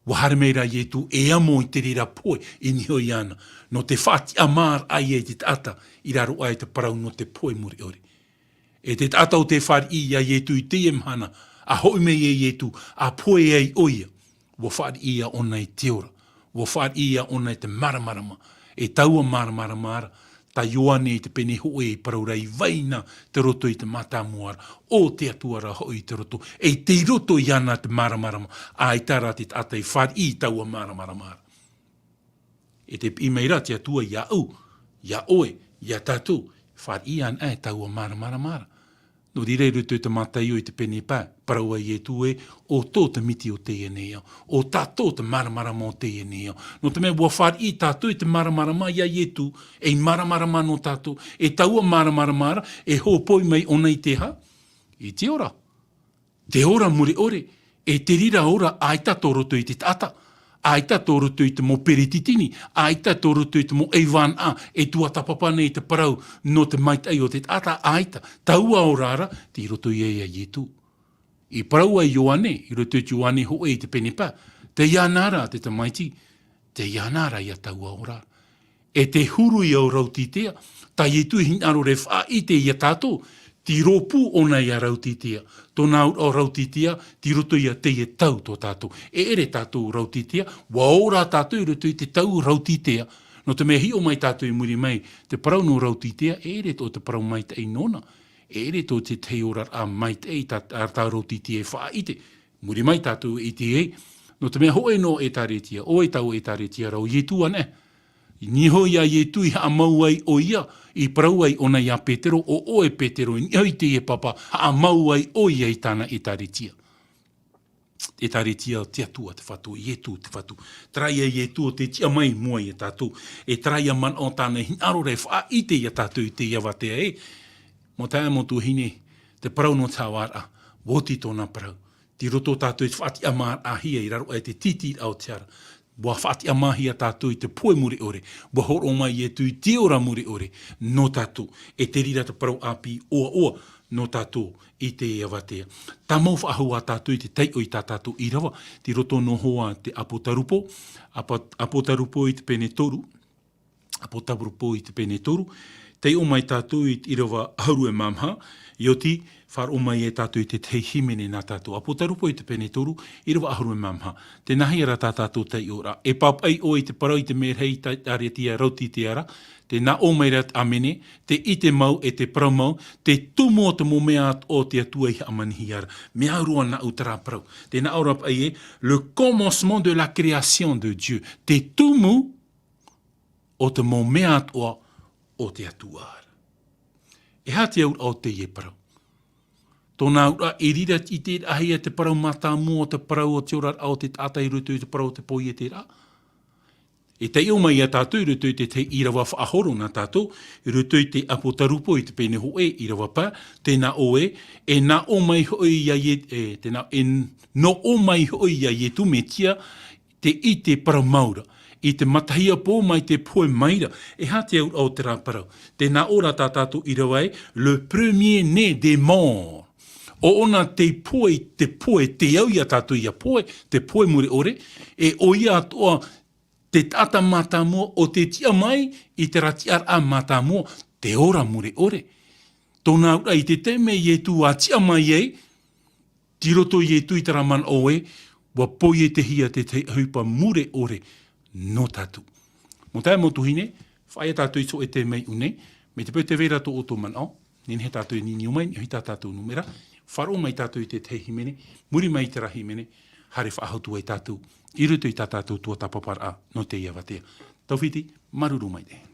ʻUa haere mai rā Ietu e amo i te reira pohe i niʻa iāna, nō te faʻatiʻamāraʻa ia i te taʻata i raro aʻe i te parau nō te pohe mure ʻore. E te taʻata ʻo tē fāriʻi ia Ietu i teie mahana, ʻa hoʻi mai e Ietu, ʻa pohe ai ʻoia, ʻua fāriʻi ia ʻōna i te ora, ʻua fāriʻi ia ʻōna i te māramarama, e taua māramarama ra, tā Ioane i te pene hōʻē i parau ra i vai na te roto i te mātāmua ra, ʻo te Atua ra hoʻi i te roto, e tei roto iāna te māramarama, ʻaita rā te taʻata e fāriʻi i taua māramarama ra. E te piʻi mai rā te Atua iāʻu, ia ʻoe, ia tātou, fāriʻi anaʻe taua māramarama ra. Nō reira i roto i te Mataio i te pene pae, parau a Ietu ē, ʻo tō te miti o teie nei ao, ʻo tā tō te māramarama o teie nei ao. Nō te mea ʻua fāriʻi tātou i te māramarama ia Ietu, ei māramarama nō tātou, e taua māramarama ra, e hōpoi mai ʻōna i te aha? I te ora. Te ora mure ʻore, e te reira ora ʻaita tō roto i te taʻata, ʻaita tō roto i te mau peretiteni, ʻaita tō roto i te mau ʻaivānaʻa, e tuatāpapa nei te parau nō te maitaʻi o te taʻata, ʻaita, taua ora ra, tei roto ia ia Ietu. I parau ai Ioane, i roto i te Ioane hōʻē i te pene pae, tei iāna ra te Tamaiti, tei iāna ra ia taua ora. E te huru ia o Rautitea, tā Ietu i hinaʻaro ra e faʻaʻite ia tātou, te rōpū ʻōna ia Rautitea, tōna auraʻa o Rautitea, tei roto ia teie tau tō tātou. E ʻere tātou Rautitea, ʻua ora tātou i roto i te tau Rautitea, nō te mea hiʻo mai tātou i muri mai, te parau nō Rautitea, e ʻere tō te parau maitaʻi nōna, e ʻere tō te tahi oraraʻa maitaʻi tā, tā, tā Rautitea e faʻaʻite. Muri mai tātou e ʻite ai, nō te mea hōʻē noa ʻētāretia, ʻo e tau ʻētāretia ra o Ietu anaʻe. I niʻa iho ia Ietu i haʻamau ai ʻoia, i parau ai ʻōna ia Petero, ʻo ʻoe Petero, i niʻa iho i teie papa, haʻamau ai ʻoia i tāna ʻētāretia. ʻĒtāretia o te Atua te Fatu, Ietu te Fatu. Terā ia Ietu ʻo tē tiʻa mai i mua ia tātou. E terā ia manaʻo tāna i hinaʻaro ra e faʻaʻite ia tātou i teie avatea ē. Mau taeaʻe, mau tuahine, te parau nō te haʻavāraʻa, ʻua oti tōna parau. Tei roto tātou i te faʻatiʻamāraʻahia i raro aʻe i te tītīraʻa o te ara. ʻUa faʻatiʻamāhia tātou i te pohe mure ʻore. ʻUa hōroʻa mai Ietu i te ora mure ʻore nō tātou. E te reira te parau ʻāpī ʻoaʻoa nō tātou i teie avatea. Tāmau faʻahou ā tātou i te taiʻo i tā tātou ʻīrava, tei roto noa hoʻi te Apotarupo, Apo-, Apotarupo i te pene toru, Apotarupo i te pene toru, taiʻo mai tātou i te ʻīrava ʻahuru e mā maha, ʻia oti, faʻaroʻo mai e tātou i te tahi hīmene nā tātou. Apotarupo i te pene toru, ʻīrava ʻahuru e mā maha. Tēnā hoʻi rā tā tātou taiʻoraʻa. E pāpaʻi ʻoe i te parau i te merahi ʻētāretia Rautitea ra, tē nā ʻō mai ra te ʻāmene, te ʻite mau e te parau mau, te tumu o te mau mea atoʻa o te Atua i haʻamanihia ra. Mea au roa nāʻu terā parau. Tē nā ʻō ra paʻi ē, le commencement de la création de Dieu. Te tumu o te mau mea atoʻa o te Atua ra. E aha te auraʻa o teie parau? Tōna auraʻa, i reira i te ʻiteraʻahia te parau mātāmua o te parau o te oraraʻa o te taʻata i roto i te parau o te poieteraʻa. E taiʻo mai ia tātou i roto i te tahi ʻīrava faʻahoro nā tātou, i roto i te Apotarupo i te pene hōʻē ʻīrava pae, tē nā ʻō ē, e nā ʻō mai hoʻi ia Ie-, e, tē nā, e n-, nō ʻō mai hoʻi ia Ietu Metia, te ʻite parau mau ra, i te matahiapo mai te pohe mai ra, e aha te auraʻa o terā parau? Tē nā ʻō ra tā tātou ʻīrava ē, le premier-né des morts. ʻO ʻōna te pohe, te pohe, te au ia tātou ʻia pohe, te pohe mure ʻore, e ʻoia atoʻa te taʻata mātāmua ʻo tē tiʻa mai i terā tiʻaraʻa mātāmua, te ora mure ʻore. Tōna auraʻa, i te taime Ietu ʻua tiʻa mai ai, tei roto Ietu i terā manaʻo ē, ʻua poietehia te tahi ʻohipa mure ʻore nō tātou. Mau taeaʻe, mau tuahine, faʻaea tātou i te hōʻē taime i ʻō nei, mai te peu tē vai ra tō ʻoutou manaʻo, nehenehe tātou e niniu mai, i niʻa iho i tā tātou nūmera, faʻaroʻo mai tātou i te tahi hīmene, muri mai i terā hīmene, haere faʻahou atu ai tātou, i roto i tā tātou tuatāpaparaʻa nō teie avatea. Tauhiti, māuruuru maitaʻi.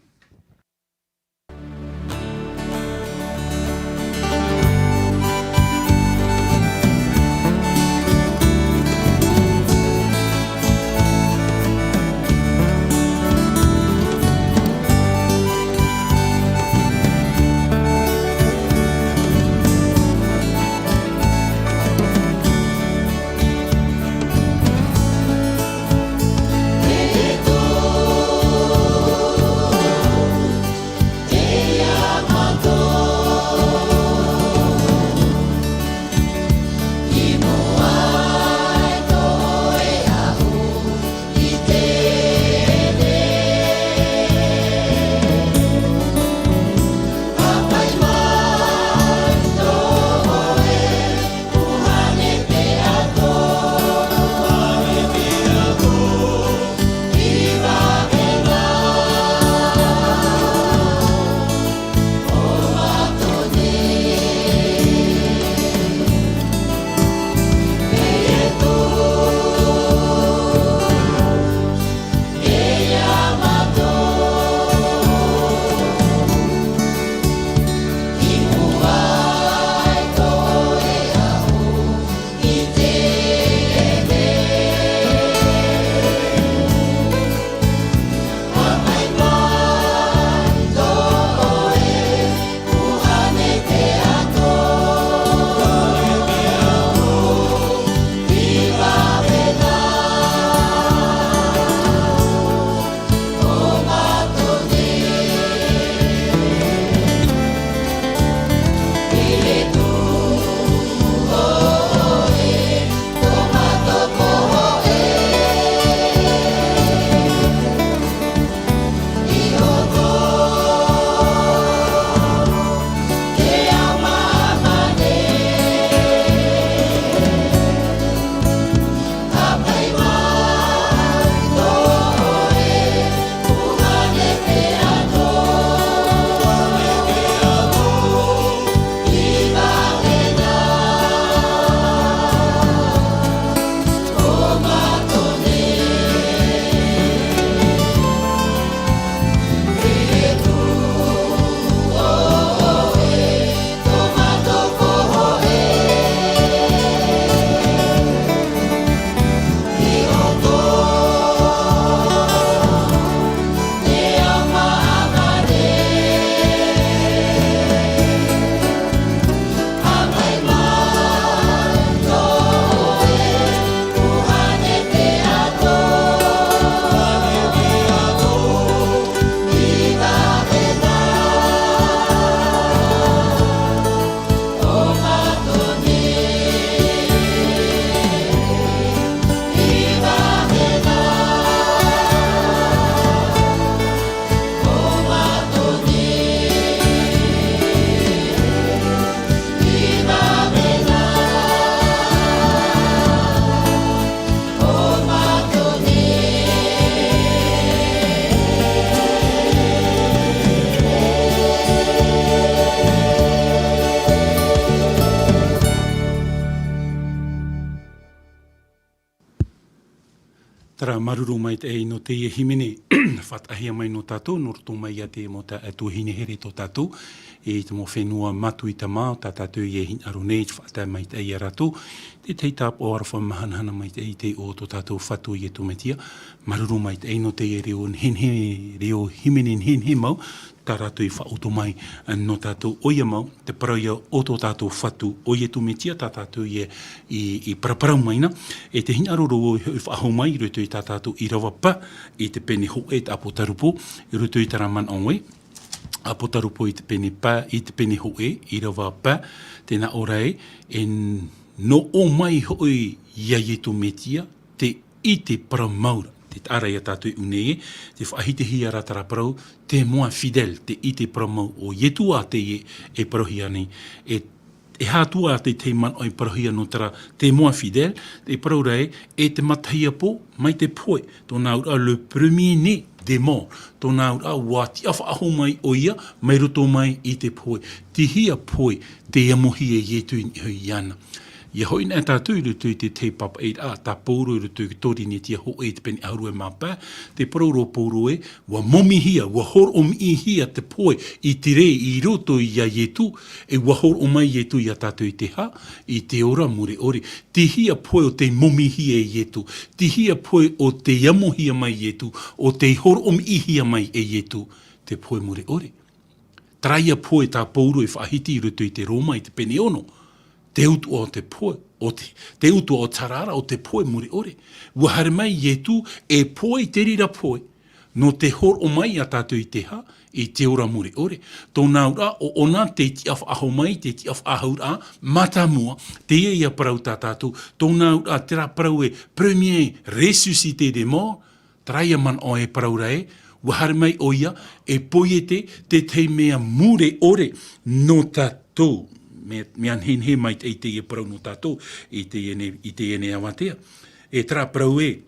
Terā māuruuru maitaʻi nō teie hīmene, faʻataʻahia mai nō tātou, nō roto mai iā te mau tuahine here tō tātou, i te mau fenua Matuita mā, tā tātou e hinaʻaro nei, te faʻatae maitaʻi iā rātou, te tahi tāpaʻo aroha mahanahana maitaʻi i te iʻoa o tō tātou Fatu Iesu Mesia, māuruuru maitaʻi nō teie reo nehenehe, reo hīmene nehenehe mau, tā rātou i faʻaʻoto mai, ā, nō tātou, ʻoia mau, te parau ia o tō tātou Fatu, ʻo Iesu Mesia tā tātou i, i, i paraparau mai na, e te hinaʻaro ra vau e faʻahou mai i roto i tā tātou ʻīrava pae, i te pene hōʻē te ʻApotarupo, i roto i terā manaʻo ē, ʻApotarupo i te pene pae, i te pene hōʻē, ʻīrava pae, tē nā ʻō ra ē, e n-, nō ʻō mai hoʻi iā Iesu Mesia, te ʻite parau mau ra, te taʻa ra ia tātou i ʻō nei ē, tē faʻahitihia ra terā parau, témoin fidèle, te ʻite parau mau, ʻo Iesu ā teie e parauhia nei, e, e aha atu ā te tahi manaʻo i parauhia nō terā témoin fidèle, e parau ra ē, e te matahiapo mai te pohe, tōna auraʻa le premier-né des morts, tōna auraʻa ʻua tiʻa faʻahou mai ʻoia, mai roto mai i te pohe, tei hea pohe, tei amohia e Iesu i niʻa iāna. ʻIa hoʻi na tātou i roto i te tahi pāpaʻiraʻa, tā Paulo i roto i te Korinetia hōʻē i te pene ʻahuru e mā pae, tē parau ra Paulo ē, ʻua momihia, ʻua horoʻomiʻihia te pohe i te rē i roto iā Ietu, e ʻua horoʻo mai Ietu iā tātou i te hā, i te ora mure ʻore. Tei hea pohe ʻo tei momihia e Ietu, tei hea pohe ʻo tei amohia mai Ietu, ʻo tei horoʻomiʻihia mai e Ietu, te pohe mure ʻore. Terā ia pohe tā Paulo e faʻahiti i roto i te Roma i te pene ono. Te utuʻa o te pohe, o te, te utuʻa o te hara ra, o te pohe mure ʻore. ʻUa haere mai Ietu e pohe i te reira pohe. Nō te horoʻo mai iā tātou i te hā, i te ora mure ʻore. Tōna auraʻa, ʻo ʻōna te tiʻafaʻahou mai, te tiʻafaʻahouraʻa mātāmua, teie ia parau tā tātou. Tōna auraʻa, terā parau ē, premier ressuscité des morts, terā ia manaʻo e parau ra ē, ʻua haere mai ʻoia, e poiete te tahi mea mure ʻore nō tātou. Mea, mea nehenehe maitaʻi teie parau nō tātou, i teie nei, i teie nei avatea. E terā parau ē,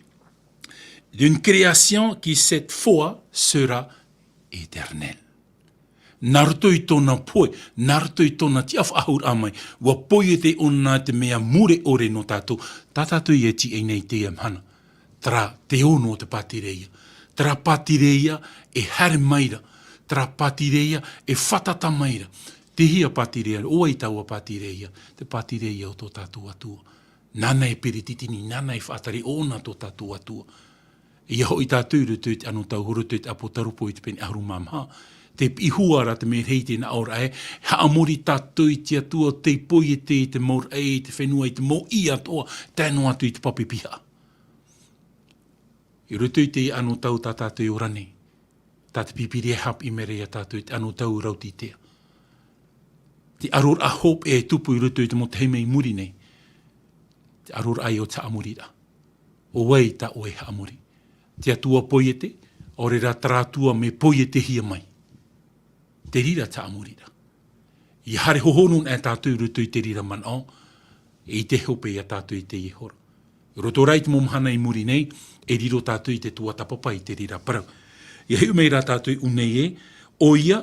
d'une création qui cette fois sera éternelle. Nā roto i tōna pohe, nā roto i tōna tiʻafaʻahouraʻa mai, ʻua poiete ʻōna te mea mure ʻore nō tātou, tā tātou ia tīaʻi nei i teie mahana. Terā te ono o te pātireia. Terā pātireia e haere mai ra. Terā pātireia e fātata mai ra. Tei hea pātireia, ʻo vai taua pātireia, te pātireia o tō tātou Atua. Nāna e peretiteni, nāna e faʻatere, ʻo ʻōna tō tātou Atua. ʻIa hoʻi tātou i roto i te anotau, i roto i te Apotarupo i te pene ʻahuru mā maha. Tē piʻi hua ra te mea rahi tē nā ʻō ra ē, haʻamori tātou i te Atua, tei poiete i te mau raʻi, i te fenua, i te mau ʻī atoʻa, tae noa atu i te pape piha. I roto i te anotau tā tātou e ora nei. Tā te Pīpīria e haʻapiʻi mai ra iā tātou i te anotau Raotitea. Te ʻaroraʻa hopeʻa e tupu i roto i te mau taime i muri nei. Te ʻaroraʻa ïa o te haʻamoriraʻa. ʻO vai tā ʻoe e haʻamori? Te Atua poiete, ʻaore rā terā Atua mea poietehia mai. Te reira te haʻamoriraʻa. ʻIa haere hohonu na tātou i roto i te reira manaʻo, e ʻite hope iā tātou i teie hora. I roto rā i te mau mahana i muri nei, e riro tātou i te tuatāpapa i te reira parau. ʻIa hiʻo mai rā tātou i ʻō nei ē, ʻoia,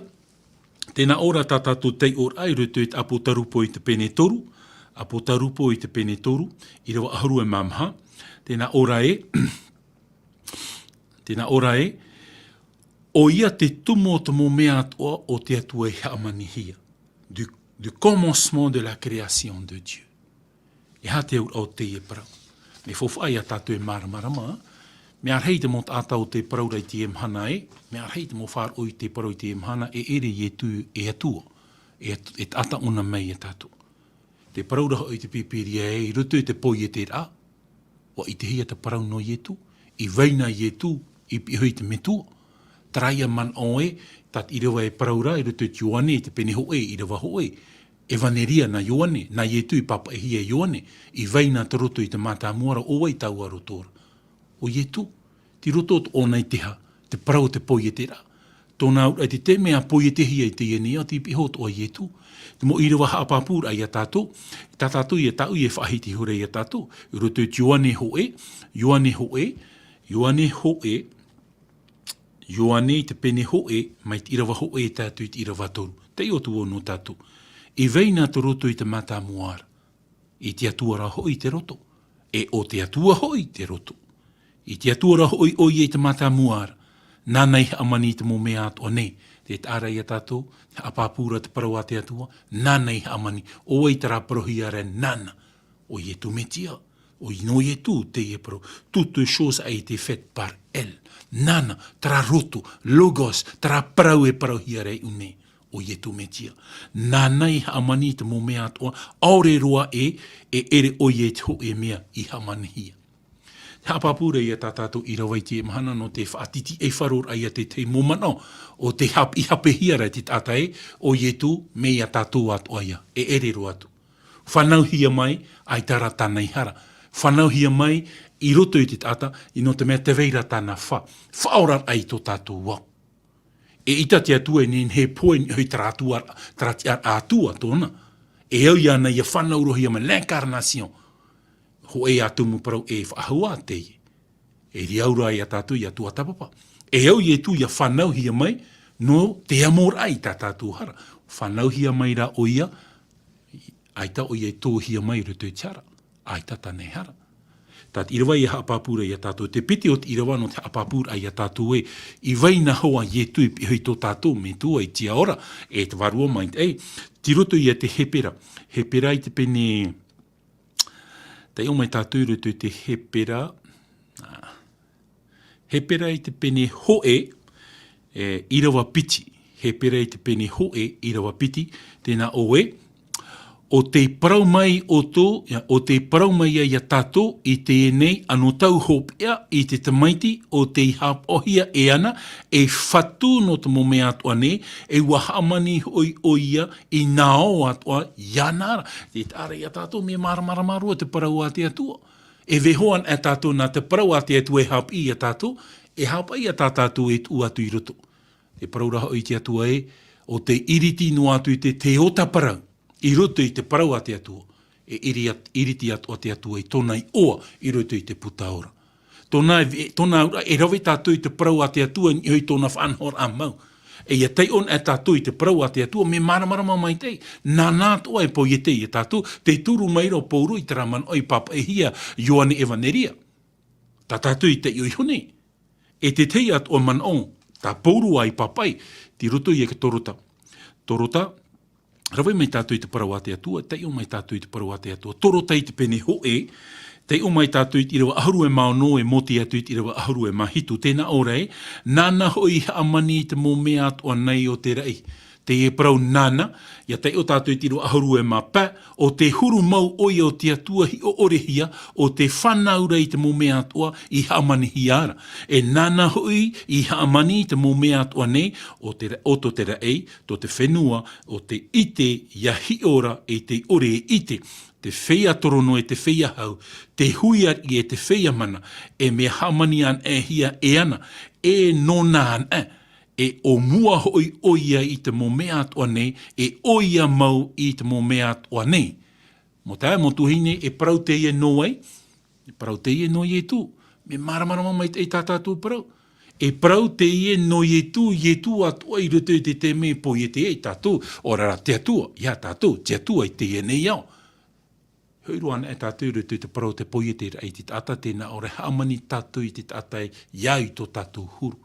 tē nā ʻō ra tā tātou taiʻoraʻa i roto i te Apotarupo i te pene toru, Apotarupo i te pene toru, ʻīrava ʻahuru e mā maha, tē nā ʻō ra ē, tē nā ʻō ra ē, ʻoia te tumu o te mau mea atoʻa o te Atua i haʻamanihia. Du, du commencement de la création de Dieu. E aha te auraʻa o teie parau? Mea faufaʻa iā tātou e māramarama, mea rahi te mau taʻata o tē parau ra i teie mahana ē, mea rahi te mau faʻaroʻo i tē parau i teie mahana, e ʻere Ietu e Atua, e Atu-, e taʻata ʻōna mai iā tātou. Tē parau ra hoʻi te Pīpīria ē, i roto i te poieteraʻa, ʻua ʻitehia te parau nō Ietu, i vai na Ietu i pihaʻi i te Metua. Terā ïa manaʻo ē, tā te ʻīrava e parau ra, i roto i te Ioane, i te pene hōʻē, ʻīrava hōʻē, ʻEvaneria nā Ioane, nā Ietu i pāpaʻihia e Ioane, i vai na te roto i te mātāmua ra, ʻo vai taua roto ra? ʻO Ietu. Tei roto atoʻa ʻōna i te hā, te parau o te poieteraʻa. Tōna auraʻa i te taime a poietehia i teie nei ao, tei pihaʻi atoʻa Ietu. Te mau ʻīrava haʻapāpūraʻa iā tātou, tā tātou ïa tāʻu ïa e faʻahiti ihora iā tātou. I roto i te Ioane hōʻē, Ioane hōʻē, Ioane hōʻē, Ioane i te pene hōʻē, mai te ʻīrava hōʻē tae atu i te ʻīrava toru. Taiʻo atu vau nō tātou. I vai na te roto i te mātāmua ra? I te Atua rā hoʻi te roto. E ʻo te Atua hoʻi te roto. I te Atua rā hoʻi ʻoia i te mātāmua ra. Nāna i haʻamani i te mau mea atoʻa nei. Tē taʻa ra iā tātou, haʻapāpū ra te parau a te Atua, nāna i haʻamani. ʻO vai terā parauhia ra nāna? ʻO Ietu Metia. ʻO ʻino Ietu teie parau. Toutes choses a été faites par elle. Nāna, terā roto, logos, terā parau e parauhia ra i ʻō nei. ʻO Ietu Metia. Nāna i haʻamani i te mau mea atoʻa, ʻaore roa ē, e ʻere ʻoia i te hōʻē mea i haʻamanihia. Haʻapāpū ra ïa tā tātou ʻīrava i teie mahana nō te faʻatitiʻaifaroraʻa ïa te tahi mau manaʻo, ʻo tē haʻapiʻihapehia ra te taʻata ē, ʻo Ietu, mea iā tātou atoʻa ïa, e ʻere roa atu. Fānauhia mai, ʻaita rā tāna i hara. Fānauhia mai, i roto i te taʻata, ʻino te mea tē vai ra tāna fa-, faʻaoraraʻa i tō tātou ao. E ʻita te Atua e nehenehe e pohe i niʻa i terā Atua, terā tiʻaraʻa Atua tōna. E au iāna ʻia fānaurohia mai, l'incarnation. Hōʻē ā tumu parau e faʻahou ā teie. E riaura iā tātou ʻia tuatāpapa. E au Ietu ʻia fānauhia mai, nō te amoraʻa i tā tātou hara. Fānauhia mai rā ʻoia, ʻAita ʻoia e tōhia mai i roto i te hara. ʻAita tāna e hara. Tā te ʻīrava ia haʻapāpū ra ia tātou. Te piti o te ʻīrava nō te haʻapāpūraʻa ia tātou ē, i vai na hoʻi ā Ietu i pihaʻi i tō tātou Metua, i te ao ra, e te Vārua Maitaʻi. Tei roto ia te Hepera. Hepera i te pene, taiʻo mai tātou i roto i te Hepera. Ā, Hepera i te pene hōʻē, e, ʻīrava piti. Hepera i te pene hōʻē, ʻīrava piti, tēnā ʻō ē, ʻo tei parau mai ʻoutou, ia, ʻo tei parau mai ia, ia tātou i teie nei anotau hopeʻa i te Tamaiti, ʻo tei haʻapaʻohia e ana, e Fatu nō te mau mea atoʻa nei, e ʻua hāmani hoʻi ʻoia i nā ʻō atoʻa iāna ra. Tē taʻa ra ia tātou, mea māramarama roa te parau a te Atua. E vaiiho anaʻe tātou nā te parau a te Atua e haʻapiʻi ia tātou, e haʻapaʻo ia tā tātou e tuʻu atu i roto. Te parau ra hoʻi te Atua ē, ʻo tei ʻiriti noa atu i te, te ota parau, i roto i te parau a te Atua, e ʻiri at-, ʻiriti atoʻa te Atua i tōna iʻoa i roto i te puta ora. Tōna, tōna auraʻa, e rave tātou i te parau a te Atua i niʻa i tōna faʻanahoraʻa mau. E ia taiʻo anaʻe tātou i te parau a te Atua, mea māramarama maitaʻi, nāna atoʻa e poiete ia tātou, tē turu mai ra ʻo Pauro i terā manaʻo i pāpaʻihia Ioane Evaneria. Tā tātou i taiʻo iho nei. E te tahi atoʻa manaʻo, tā Pauro ā i pāpaʻi, tei roto ia i te Torota. Torota, rave mai tātou i te parau a te Atua, taiʻo mai tātou i te parau a te Atua. Torota i te pene hōʻē, taiʻo mai tātou i te ʻīrava ʻahuru e mā ono, e mōtī atu i te ʻīrava ʻahuru e mā hitu, tēnā ʻō ra ē, nāna hoʻi i hāmani i te mau mea atoʻa nei o te raʻi. Teie parau nāna, ia taiʻo tātou i te ʻīrava ʻahuru e mā pae, ʻo tē huru mau ʻoia ʻo te Atua hiʻo-ʻore-hia, ʻo tē fānau ra i te mau mea atoʻa i hāmanihia ra. E nāna hoʻi i hāmani i te mau mea atoʻa nei, ʻo te ra-, ʻo tō te raʻi, tō te fenua, ʻo te ʻite ʻia hiʻo ra, e tei ʻore e ʻite, te feiā torono e te feiā hau, te hui ariʻi e te feiā mana, e mea hāmani anaʻe hia e ana, e nōna anaʻe, e ʻōmua hoʻi ʻoia i te mau mea atoʻa nei, e ʻoia mau i te mau mea atoʻa nei. Mau taeaʻe, mau tuahine, e parau teie nō vai? E parau teie nō Ietu. Mea māramarama maitaʻi tā tātou parau. E parau teie nō Ietu, Ietu atoʻa i roto i te taime e poiete ai tātou, ʻaore rā te Atua, ia tātou, te Atua i teie nei ao. Hoʻi roa anaʻe tātou i roto i te parau o te poieteraʻa i te taʻata, tēnā ʻō ra e hāmani tātou i te taʻata ʻia au i tō tātou huru.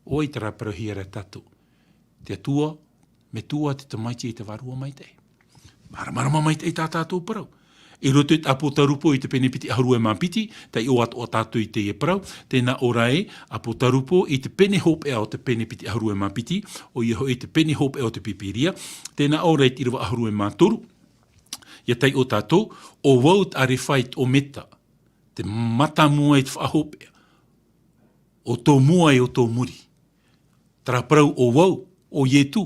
ʻO vai terā e parauhia ra e tātou? Te Atua, Metua, te Tamaiti, e te Vārua Maitaʻi. Māramarama maitaʻi tā tātou parau. I roto i te ʻĀpotarupo i te pene piti ʻahuru e mā piti, taiʻo atoʻa tātou i teie parau, tēnā ʻō ra ē, ʻĀpotarupo i te pene hopeʻa o te pene piti ʻahuru e mā piti, ʻoia hoʻi te pene hopeʻa o te Pīpīria, tēnā ʻō ra i te ʻīrava ʻahuru e mā toru, ia taiʻo tātou, ʻo vau te ʻArefa e te ʻOmeta, te mātāmua e te faʻahopeʻa, ʻo tō mua e ʻo tō muri. Terā parau ʻo vau, ʻo Ietu.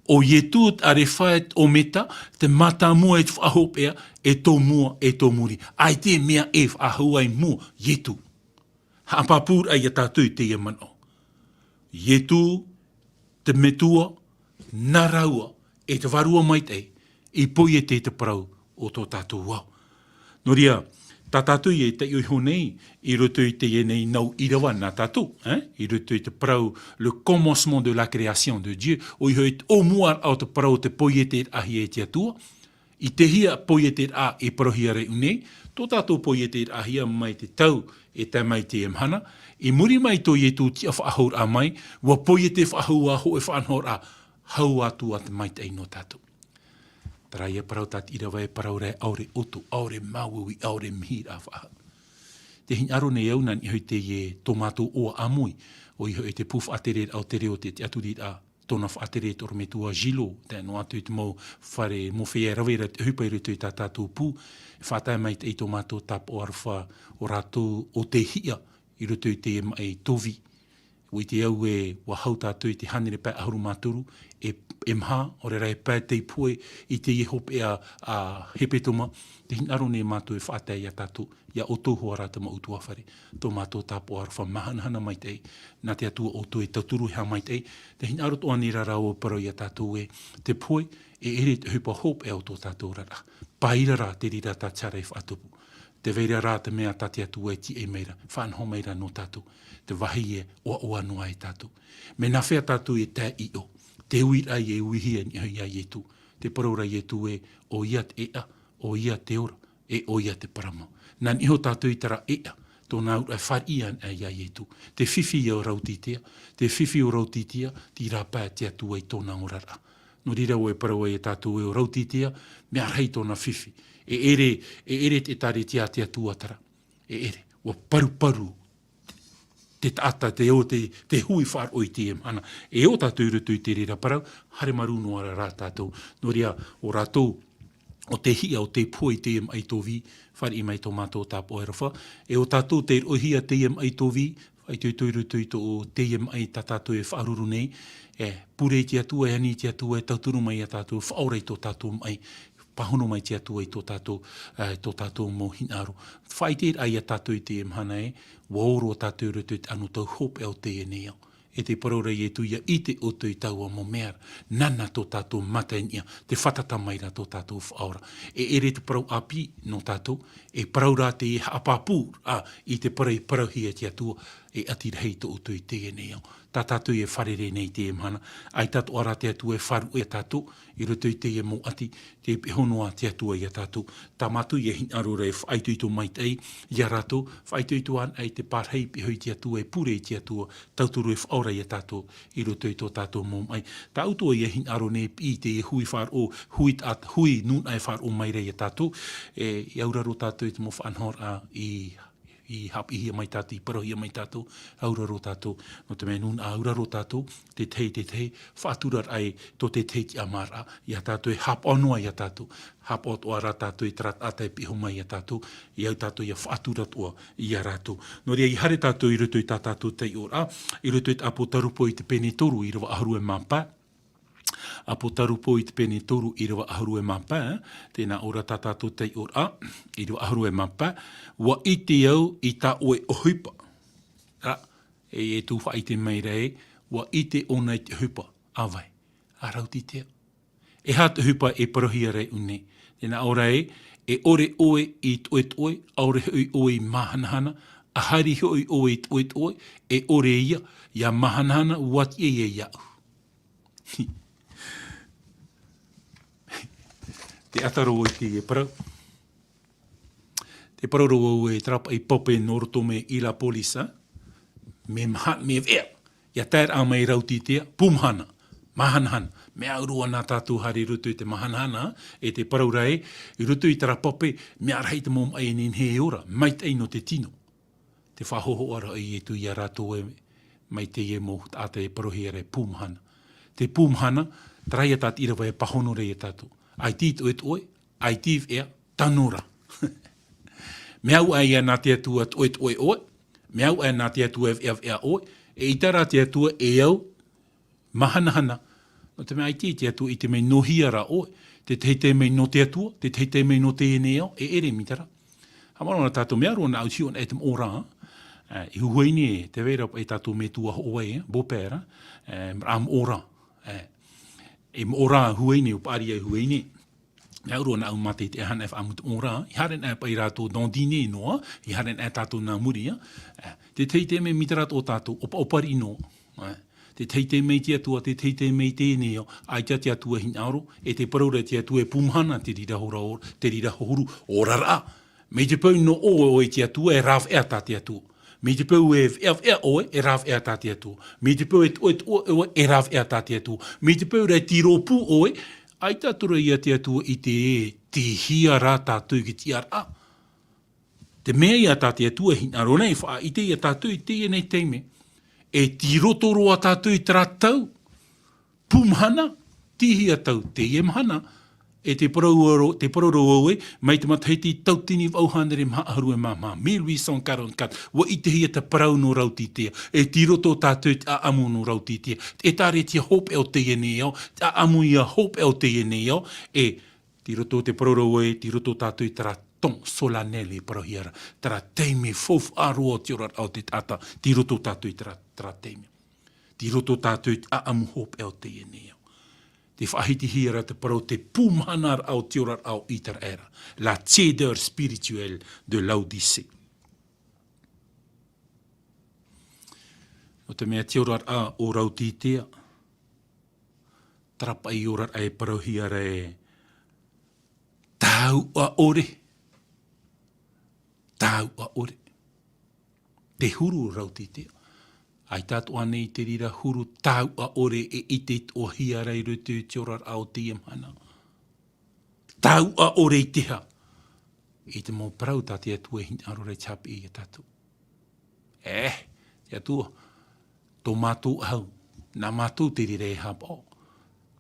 ʻO Ietu te ʻArefa e te ʻOmeta, te mātāmua e te faʻahopeʻa, e tō mua e tō muri. ʻAita e mea e faʻahou ai mua, Ietu. Haʻapāpūraʻa ia tātou i teie manaʻo. Ietu, te Metua, nā rāua, e te Vārua Maitaʻi, i poiete i te parau o tō tātou ao. Nō reira, tā tātou e taiʻo iho nei, i roto i teie nei nau ʻīrava nā tātou, eh? I roto i te parau, le commencement de la création de Dieu, ʻoia hoʻi te ʻōmuaraʻa o te parau o te poieteraʻahia e te Atua, i te hia poieteraʻa e parauhia ra i ʻō nei, tō tātou poieteraʻahia mai te tau e tae mai i teie mahana, i muri mai tō Ietu tiʻa faʻahouraʻa mai, ʻua poiete faʻahou ā hōʻē faʻanahoraʻa, hau atu ā te maitaʻi nō tātou. Terā ia parau tā te ʻīrava e parau ra ē ʻaore ʻoto, ʻaore māuiui, ʻaore mihiraʻa faʻahou. Tē hinaʻaro nei au nā niʻa hoʻi teie tō mātou ʻoaʻa ʻāmui, ʻoia hoʻi te pū faʻatereraʻa o te reo, te tiʻaturiraʻa, tōna faʻatere te ʻorometua Gillot, tae noa atu i te mau fare mau feiā e rave ra te ʻohipa i roto i tā tātou pū, e faʻatae maitaʻi tō mātou tāpaʻo aroha, ʻo rātou ʻo tei hiʻa i roto i teie maʻi tōvī. ʻUa ʻite au ē, ʻua hau tātou i te hānere pae ʻahuru mā toru, e, e maha, ʻaore rā e pae tei pohe i teie hopeʻa a hepetoma, tē hinaʻaro nei mātou e faʻatae ia tātou, ia ʻoutou hoʻi rā te mau ʻutuāfare, tō mātou tāpaʻo aroha māhanahana maitaʻi, nā te Atua ʻoutou e tauturu e haʻamaitaʻi, tē hinaʻaro atoʻa nei rā rāua e parau ia tātou ē, te pohe, e ʻere te ʻohipa hopeʻa o tō tātou oraraʻa. Paʻi ra rā te reira tā te hara e faʻatupu. Tē vai ra rā te mea tā te Atua e tīaʻi mai ra, faʻanaho mai ra nō tātou, te vāhi e ʻoaʻoa noa ai tātou. Mea nāfea tātou e tae i ʻō, te uiraʻa e uihia i niʻa iā Ietu, Te parau ra Ietu ē, ʻo ia te ʻeʻa, ʻo ia te ora, e ʻo ia te parau mau. Nā niʻa iho tātou i terā ʻeʻa, tōna auraʻa e fāriʻi ana ia Ietu. Te fifi ia Rautitia, te fifi o Rautitia, tei rāpae te Atua i tōna oraraʻa. Nō reira ʻoe e parau ai ia tātou ē ʻo Rautitia, mea rahi tōna fifi. E ʻere, e ʻere te ʻĒtārētia a te Atua terā. E ʻere, ʻua paruparu te taʻata, te ʻo te, te hui faʻaroʻo i teie mahana. E ʻo tātou i roto i te reira parau, haere marū noa ra rā tātou. Nō reira, ʻo rātou, ʻo tei hiʻa, ʻo tei pohe i teie maʻi tōvī, fāriʻi mai tō mātou tāpaʻo aroha. E ʻo tātou tei roʻohia teie maʻi tōvī, faʻaitoito i roto i tō teie maʻi tā tātou e faʻaruru nei, e pure i te Atua, e ani i te Atua, e tauturu mai ia tātou, faʻaora i tō tātou maʻi, pāhono mai te Atua i tō tātou, e, tō tātou mau hinaʻaro. Faʻaʻite ra ia tātou i teie mahana ē, ʻua ō roa tātou i roto i te anotau hopeʻa o teie nei ao. E te parau ra Ietu, ʻia ʻite ʻoutou i taua mau mea ra, nāna tō tātou mata i niʻa, tē fātata mai ra tō tātou Faʻaora. E ʻere te parau ʻāpī nō tātou, e parau rā te haʻapāpū, ā, i te parau i parauhia e te Atua, e ʻati rahi tō ʻoutou i teie nei ao. Tā tātou e fārerei nei i teie mahana, ʻaita atoʻa rā te Atua e faʻaruʻe ia tātou, i roto i teie mau ʻati, tē peʻe noa te Atua ia tātou. Tā mātou ia hinaʻaro ra e faʻaitoito maitaʻi ia rātou, faʻaitoito anaʻe i te pārahi, pīhaʻi i te Atua, e pure i te Atua, tauturu e faʻaora ia tātou, i roto i tō tātou mau maʻi. Tāʻu atoʻa ia hinaʻaro nei, piʻi i teie hui faʻaroʻo, hui taʻata, hui nūnaʻa e faʻaroʻo mai ra ia tātou, e, e auraro tātou i te mau faʻanahoraʻa i, i haʻapiʻihia mai tātou, i parauhia mai tātou, auraro tātou, nō te mea nūnaʻa auraro tātou, te tahi, te tahi, faʻaturaraʻa i tō te tahi tiʻamāraʻa, ia tātou e haʻapaʻo noa ia tātou, haʻapaʻo atoʻa rā tātou i terā taʻata e pīhaʻi mai ia tātou, e au tātou ia faʻatura atoʻa ia rātou. Nō reira, ʻia haere tātou i roto i tā tātou taiʻoraʻa, i roto i te ʻĀpōtarupo i te pene toru, ʻīrava ʻahuru e mā pae, ʻĀpōtarupo i te pene toru, ʻīrava ʻahuru e mā pae, tē nā ʻō ra tā tātou taiʻoraʻa, ʻīrava ʻahuru e mā pae, ʻua ʻite au i tā ʻoe ʻohipa. Ra, e, e tū faʻaʻite mai ra ē, ʻua ʻite ʻōna i te ʻohipa, ʻa vai, a Rautitia. E aha te ʻohipa e parauhia ra iʻō nei? Tē nā ʻō ra ē, e ʻore ʻoe i toʻetoʻe, ʻaore hoʻi ʻoe i māhanahana, ʻa haere hoʻi ʻoe i toʻetoʻe, e ʻore ïa, ʻia māhanahana, ʻua tiʻa ïa iāʻu. Tē ʻata ra vau i teie parau. Tē parau ra vau ē, terā paʻi pape nō roto mai i Hierapolis, ā, mea maha-, mea veʻa. ʻIa taeraʻa mai Rautitia, pū mahana, māhanahana. Mea au roa nā tātou haere i roto i te māhanahana, e te parau ra ē, i roto i terā pape, mea rahi te mau maʻi e nehenehe e ora, maitaʻi nō te tino. Tē faʻahōhoʻa ra ʻo Ietu ia rātou ē, mai teie mau taʻata e parauhia ra ē pū mahana. Te pū mahana, terā ïa tā te ʻīrava e pāhono ra ia tātou. ʻAita i toʻetoʻe, ʻaita i veʻa, tano ra. Mea au aʻe ïa nā te Atua e toʻetoʻe ʻoe, mea au aʻe nā te Atua e veʻaveʻa ʻoe, eʻita rā te Atua e au māhanahana. Nō te mea ʻaita i te Atua i ʻite mai nō hea rā ʻoe, te tahi taime nō te Atua, te tahi taime nō teie nei ao, e ʻere mai terā. Haʻamanaʻo tātou, mea roa nāʻu i hiʻo nei i te moʻo rā, e, i Huaine, tē vai ra paʻi tātou metua hoʻo vai, e, beau-père, e, mea moʻo rā, e, e moʻo rā Huaine, ʻua paʻari ai Huaine. Mea au roa nāʻu mātaʻitaʻi e aha anaʻe faʻaʻamu te moʻo rā, ʻia haere anaʻe paʻi rātou dans dîner noa, ʻia haere anaʻe tātou nā muri, ā. E, te tahi taime mai terā tō tātou, ʻopa, ʻopa riʻi noa. E, te tahi taime i te Atua, te tahi taime i teie nei ao, ʻaita te Atua e hinaʻaro, e te parau ra te Atua e pū mahana te reira hora, te reira huru, oraraʻa. Mai te peu nō ʻoe, ʻoe i te Atua, e rāveʻa tā te Atua. Mai te peu e veʻaveʻa ʻoe, e rāveʻa tā te Atua. Mai te peu e toʻetoʻe ʻoe, e rāveʻa tā te Atua. Mai te peu rā e tīrōpū ʻoe, ʻaita atu ra ïa te Atua i ʻite ē, tei hea rā tātou i te tiʻaraʻa. Te mea ïa tā te Atua e hinaʻaro nei, faʻaʻite ïa tātou i teie nei taime. E tei roto roa tātou i terā tau. Pū mahana, tei hea tau, teie mahana, e te parau ra, te parau ra vau ē, mai te matahiti tauatini vaʻu hānere maha ʻahuru e mā maha, mille huit cent quarante-quatre, ʻua ʻitehia te parau nō Rautitia, e tei roto tātou i te ʻāʻamu nō Rautitia, te ʻĒtārētia hopeʻa o teie nei ao, te ʻāʻamu ïa hopeʻa o teie nei ao, e tei roto te parau ra vau ē, tei roto tātou i terā temps solennel e parauhia ra, terā taime faufaʻa roa o te oraraʻa o te taʻata, tei roto tātou i terā, terā taime. Tei roto tātou i te ʻāʻamu hopeʻa o teie nei ao. Tē faʻahitihia ra te parau te pū mahanaraʻa o te oraraʻa o ʻĪteraʻera. La tiédeur spirituelle de Laodicée. Nō te mea te oraraʻa o Rautitia, Tārapaʻi oraraʻa e parauhia ra e tāuʻa ʻore. Tāuʻa ʻore. Te huru rau te ʻite. ʻAita atoʻa nei te reira huru tāuʻa ʻore e ʻite atoʻahia ra i roto i te oraraʻa o teie mahana. Tāuʻa ʻore i te aha? I te mau parau tā te Atua e hinaʻaro ra e te haʻapiʻi ia tātou. E, te Atua, tō mātou ʻahu, nā mātou te reira e haʻapaʻo.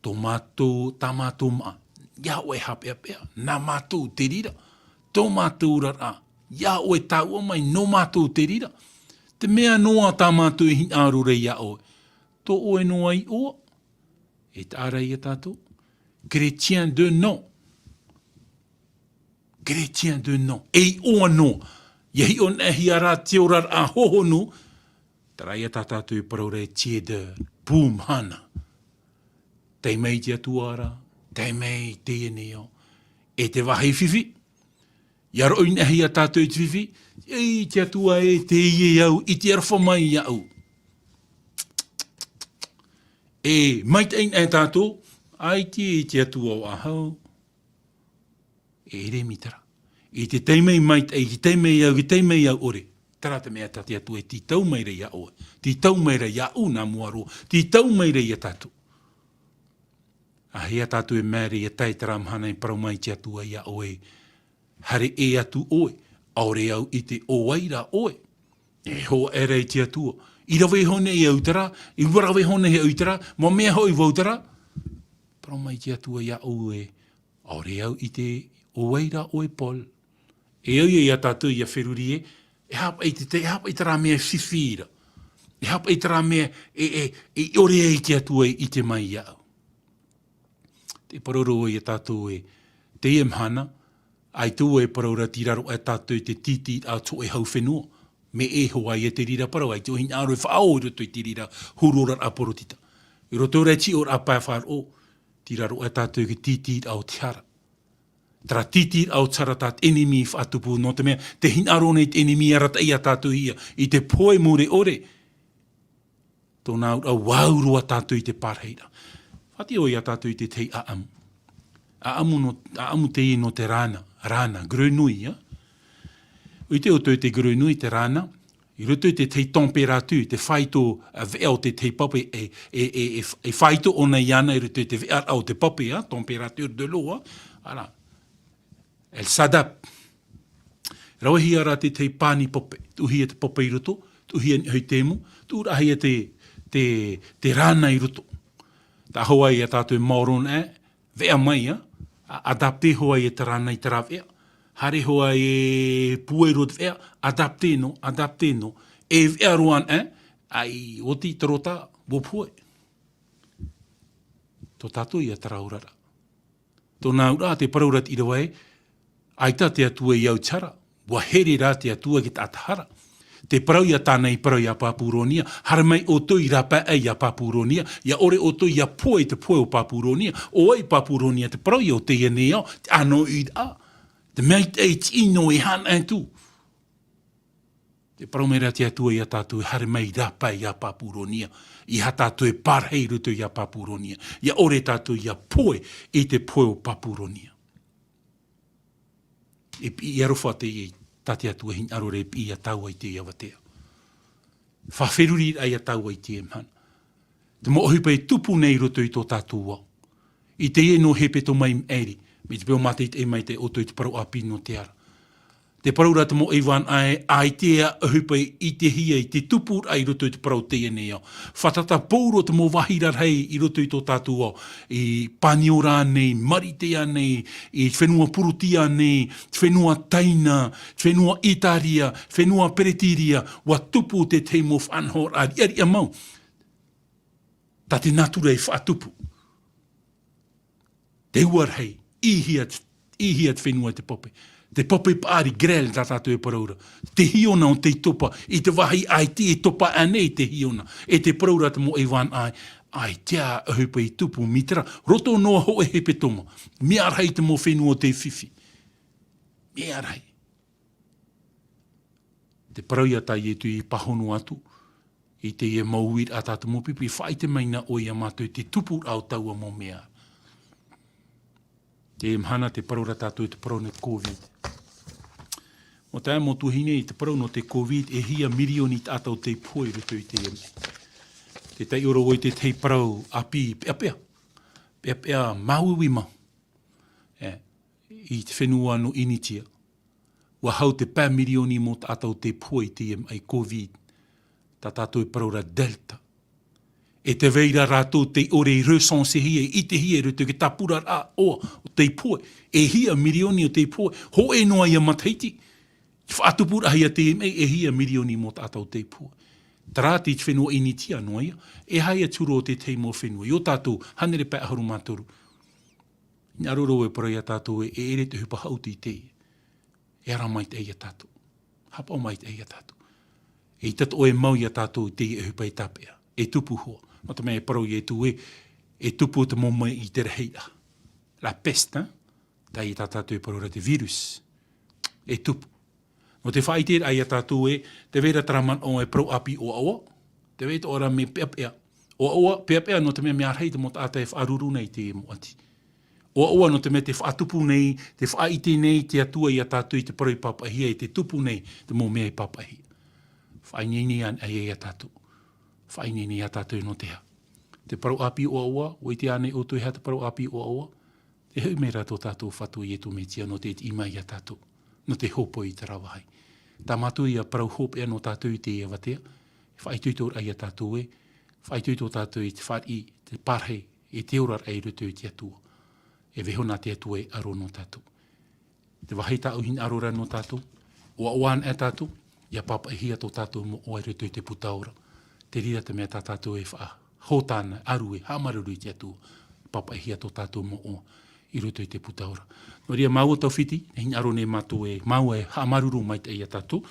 Tō mātou, tā mātou māʻa, ʻia ʻoe haʻapeʻapeʻa, nā mātou te reira. Tō mātou oraraʻa, ʻia ʻoe tāuʻa mai, nō mātou te reira. Te mea noa tā mātou e hinaʻaro ra ia ʻoe. Tō ʻoe noa iʻoa. E taʻa ra ia tātou. Chrétien de nom. Chrétien de nom. E iʻoa noa. ʻIa hiʻo-anaʻe-hia ra te oraraʻa hohonu. Terā ia tā tātou e parau ra e tiers d'heure. Pū mahana. Tae mai te Atua ra. Tae mai teie nei ao. E te vāhi fifi. ʻIa roʻi-anaʻe-hia tātou i te fifi. Ei, te Atua e, teie au, i te aroha mai iāʻu. E maitaʻi-anaʻe tātou, ʻaita e te Atua o ʻahau. E ʻere mai terā. I te taime maitaʻi, i te taime au, i te taime au ʻore. Terā te mea tā te Atua e tītau mai ra ia ʻoe. Tītau mai ra iāʻu nā mua roa. Tītau mai ra ia tātou. ʻA hea tātou e mea ra ʻia tae terā mahana e parau mai te Atua ia ʻoe. Haere ʻē atu ʻoe, ʻaore au i ʻite ʻo vai rā ʻoe. E hōʻē ra i te Atua. I rave iho nei au terā, i rave iho nei au terā, mea hoʻi vau terā. Parau mai te Atua iāʻu ē, ʻaore au i ʻite ʻo vai rā ʻoe Paul. E au ia ia tātou ʻia feruri ē, e hāpaʻi te, e hāpaʻi terā mea e fifi ra. E hāpaʻi terā mea e, e, e ʻore ai te Atua i ʻite mai iāʻu. Te parau ra ia tātou ē, teie mahana, ʻaita e parau ra tei raro aʻe tātou i te tītīraʻa o te hau fenua. Mea e hoa ia te reira parau, ʻaita e hinaʻaro e faʻaō i roto i te reira huru oraraʻa poritita. I roto ra i te tiʻoraʻa pae faʻaroʻo, tei raro aʻe tātou i te tītīraʻa o te hara. Terā tītīraʻa o te hara tā te ʻenemi i faʻatupu, nō te mea, tē hinaʻaro nei te ʻenemi e arataʻi ia tātou ia, i te pohe mure ʻore. Tōna auraʻa, ʻua au roa tātou i te pārahiraʻa. Faʻatiʻo ia tātou i te tahi ʻāʻamu. ʻĀʻamu nō, ʻāʻamu teie nō te rana, rana, grenouille, ā. ʻUa ʻite ʻoutou i te grenouille, te rana, i roto i te tahi température, te faito, ā, veʻa o te tahi pape, e, e, e, e, e faito ʻōna iāna i roto i te veʻaraʻa o te pape, ā, température de l'eau, ā. Voilà. Elle s'adapte. Ravehia ra te tahi pani pape. Tuʻuhia te pape i roto, tuʻuhia i niʻa i te emu, tuʻuraʻahia te, te, te rana i roto. Tē hoa ia tātou e maoro anaʻe, veʻa mai, ā, a-, adapté hoʻi ia te rana i terā veʻa. Haere hoʻi e puai roa te veʻa, adapté noa, adapté noa. E veʻa roa anaʻe, ā, i oti te rota, ʻua puai. Tō tātou ia terā oraraʻa. Tōna auraʻa, te parau ra te ʻīrava ē, ʻaita te Atua i au i te hara, ʻua here rā te Atua i te taʻata hara. Te parau ia tāna i parau ia Papuronia, haere mai ʻoutou i rāpae ia Papuronia, ʻia ʻore ʻoutou ʻia pohe i te pohe o Papuronia, ʻo vai Papuronia, te parau ia o teie nei ao, te ʻānoʻiraʻa, te mea i te, i te ʻino e haʻanaʻo atu. Te parau mai ra te Atua ia tātou e haere mai i rāpae ia Papuronia, ʻeiaha tātou e pārahi i roto ia Papuronia, ʻia ʻore tātou ʻia pohe i te pohe o Papuronia. E piʻi aroha teie tā te Atua e hinaʻaro ra e piʻi ia tāua i teie avatea. Faʻaferuriraʻa ia tāua i teie mahana. Te mau ʻohipa e tupu nei i roto i tō tātou ao. I teie nō hepetoma i maʻiri, mai te peu mātaʻitaʻi mai te ʻoutou i te parau ʻāpī nō te ara. Te parau ra te mau ʻaivānaʻa ē, ʻaita e ʻohipa i ʻitehia i te tupuraʻa i roto i te parau teie nei ao. Fātata pauroa te mau vāhi rarahi i roto i tō tātou ao. I Pāniora nei, Maritea nei, i fenua Purutia nei, fenua Taina, fenua Itaria, fenua Peretiria, ʻua tupu te tahi mau faʻanahoraʻa riʻariʻa mau. Tā te natura e faʻatupu. Te ua rahi, ʻīhia, ʻīhia te fenua i te pape. Te pape paʻari, grêle, tā tātou e parau ra. Te hiona o tei topa, i te vāhi ʻaita e topa ānei te hiona. E te parau ra te mau ʻaivānaʻa ē, ʻaita e ʻohipa i tupu, mai terā, roto noa hōʻē hepetoma. Mea rahi te mau fenua o tei fifi. Mea rahi. Te parau ia tā Ietu i pāhono atu, I teie mau uiraʻa tātou mau pipi, faʻaʻite mai na ʻoe iā mātou i te tupuraʻa o taua mau mea. Te mahana te parau ra tātou i te parau nei covid. Mau taeaʻe, mau tuahine, i te parau nō te covid, e hia mirioni taʻata o tei pohe i roto i teie mea. Tē taiʻo ra vau i te tahi parau ʻāpī peʻapeʻa. Peʻapeʻa māuiui mau. E, i te fenua nō Initia. ʻUa hau te pae mirioni mau taʻata o tei pohe i teie maʻi covid. Tā tātou e parau ra Delta. E tē vai ra rātou tei ʻore i recensehia, e ʻitehia i roto i te tāpura ra ʻoa o tei pohe. E hia mirioni o tei pohe. Hōʻē noa ia matahiti. Te faʻatupuraʻahia teie maʻi, e hia mirioni mau taʻata o tei pohe. Terā te fenua Initia noa ia. E aha ia te huru o te tahi mau fenua. I ō tātou, hānere pae ʻahuru mā toru. Hinaʻaro ra vau e parau iā tātou ē, e ʻere te ʻohipa haʻuti i teie. E ara maitaʻi iā tātou. Haʻapaʻo maitaʻi iā tātou. E ʻita atoʻa e mau iā tātou i teie ʻohipa e tāpeʻa. E tupu hoʻi. Nō te mea e parau Ietu ē, e tupu te mau maʻi i te rahiraʻa. La peste, hein? Teie tā tātou e parau ra te virus. E tupu. Nō te faʻaʻiteraʻa iā tātou ē, tē vai ra terā manaʻo e parau ʻāpī ʻoaʻoa, tē vai atoʻa ra mea peʻapeʻa. ʻOaʻoa, peʻapeʻa nō te mea mea rahi te mau taʻata e faʻaruru nei i te mau ʻati. ʻOaʻoa nō te mea tē faʻatupu nei, tē faʻaʻite nei te Atua iā tātou i te parau i pāpaʻihia, i te tupu nei te mau mea i pāpaʻihia. Faʻaineine anaʻe iā tātou. Faʻaineine iā tātou nō te aha. Te parau ʻāpī ʻoaʻoa, ʻua ʻite ānei ʻoutou e aha te parau ʻāpī ʻoaʻoa? E hoʻi mai ra tō tātou Fatu Ietu Metia nō te tiʻi mai iā tātou, nō te hōpoi i terā vāhi. Tā mātou ia parau hopeʻa nō tātou i teie avatea, e faʻaitoitoraʻa iā tātou ē, faʻaitoito tātou i te fāriʻi, te parahi, i te oraraʻa i roto i te Atua. E vaiiho na te Atua e aro nō tātou. Te vāhi tāʻu hinaʻaro ra nō tātou, ʻoaʻoa anaʻe tātou, ʻia pāpaʻihia tō tātou moʻa i roto i te puta ora. Te reira te mea tā tātou e faʻahōtana, ʻaru e haʻamāuruuru i te Atua, pāpaʻihia tō tātou moʻa i roto i te puta ora. Nō reira māua Taufiti, e hinaʻaro nei mātou ē, māua e haʻamāuruuru maitaʻi iā tātou,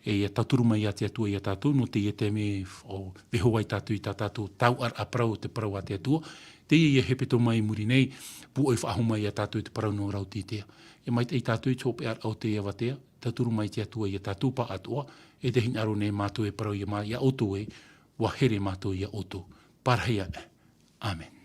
e ʻia tauturu mai iā te Atua iā tātou, nō teie taime ʻo vaiiho ai tātou i tā tātou tauʻaraʻa parau, te parau a te Atua, teie ʻia hepetoma mai i muri nei, pūʻoi faʻahou mai iā tātou i te parau nō Raotitea. ʻIa maitaʻi tātou i te hopeʻaraʻa o teie avatea, tauturu mai te Atua iā tātou pāʻatoʻa, e tē hinaʻaro nei mātou e parau iā mā-, iā ʻoutou ē, ʻua here mātou iā ʻoutou. Parahi anaʻe. ʻĀmene.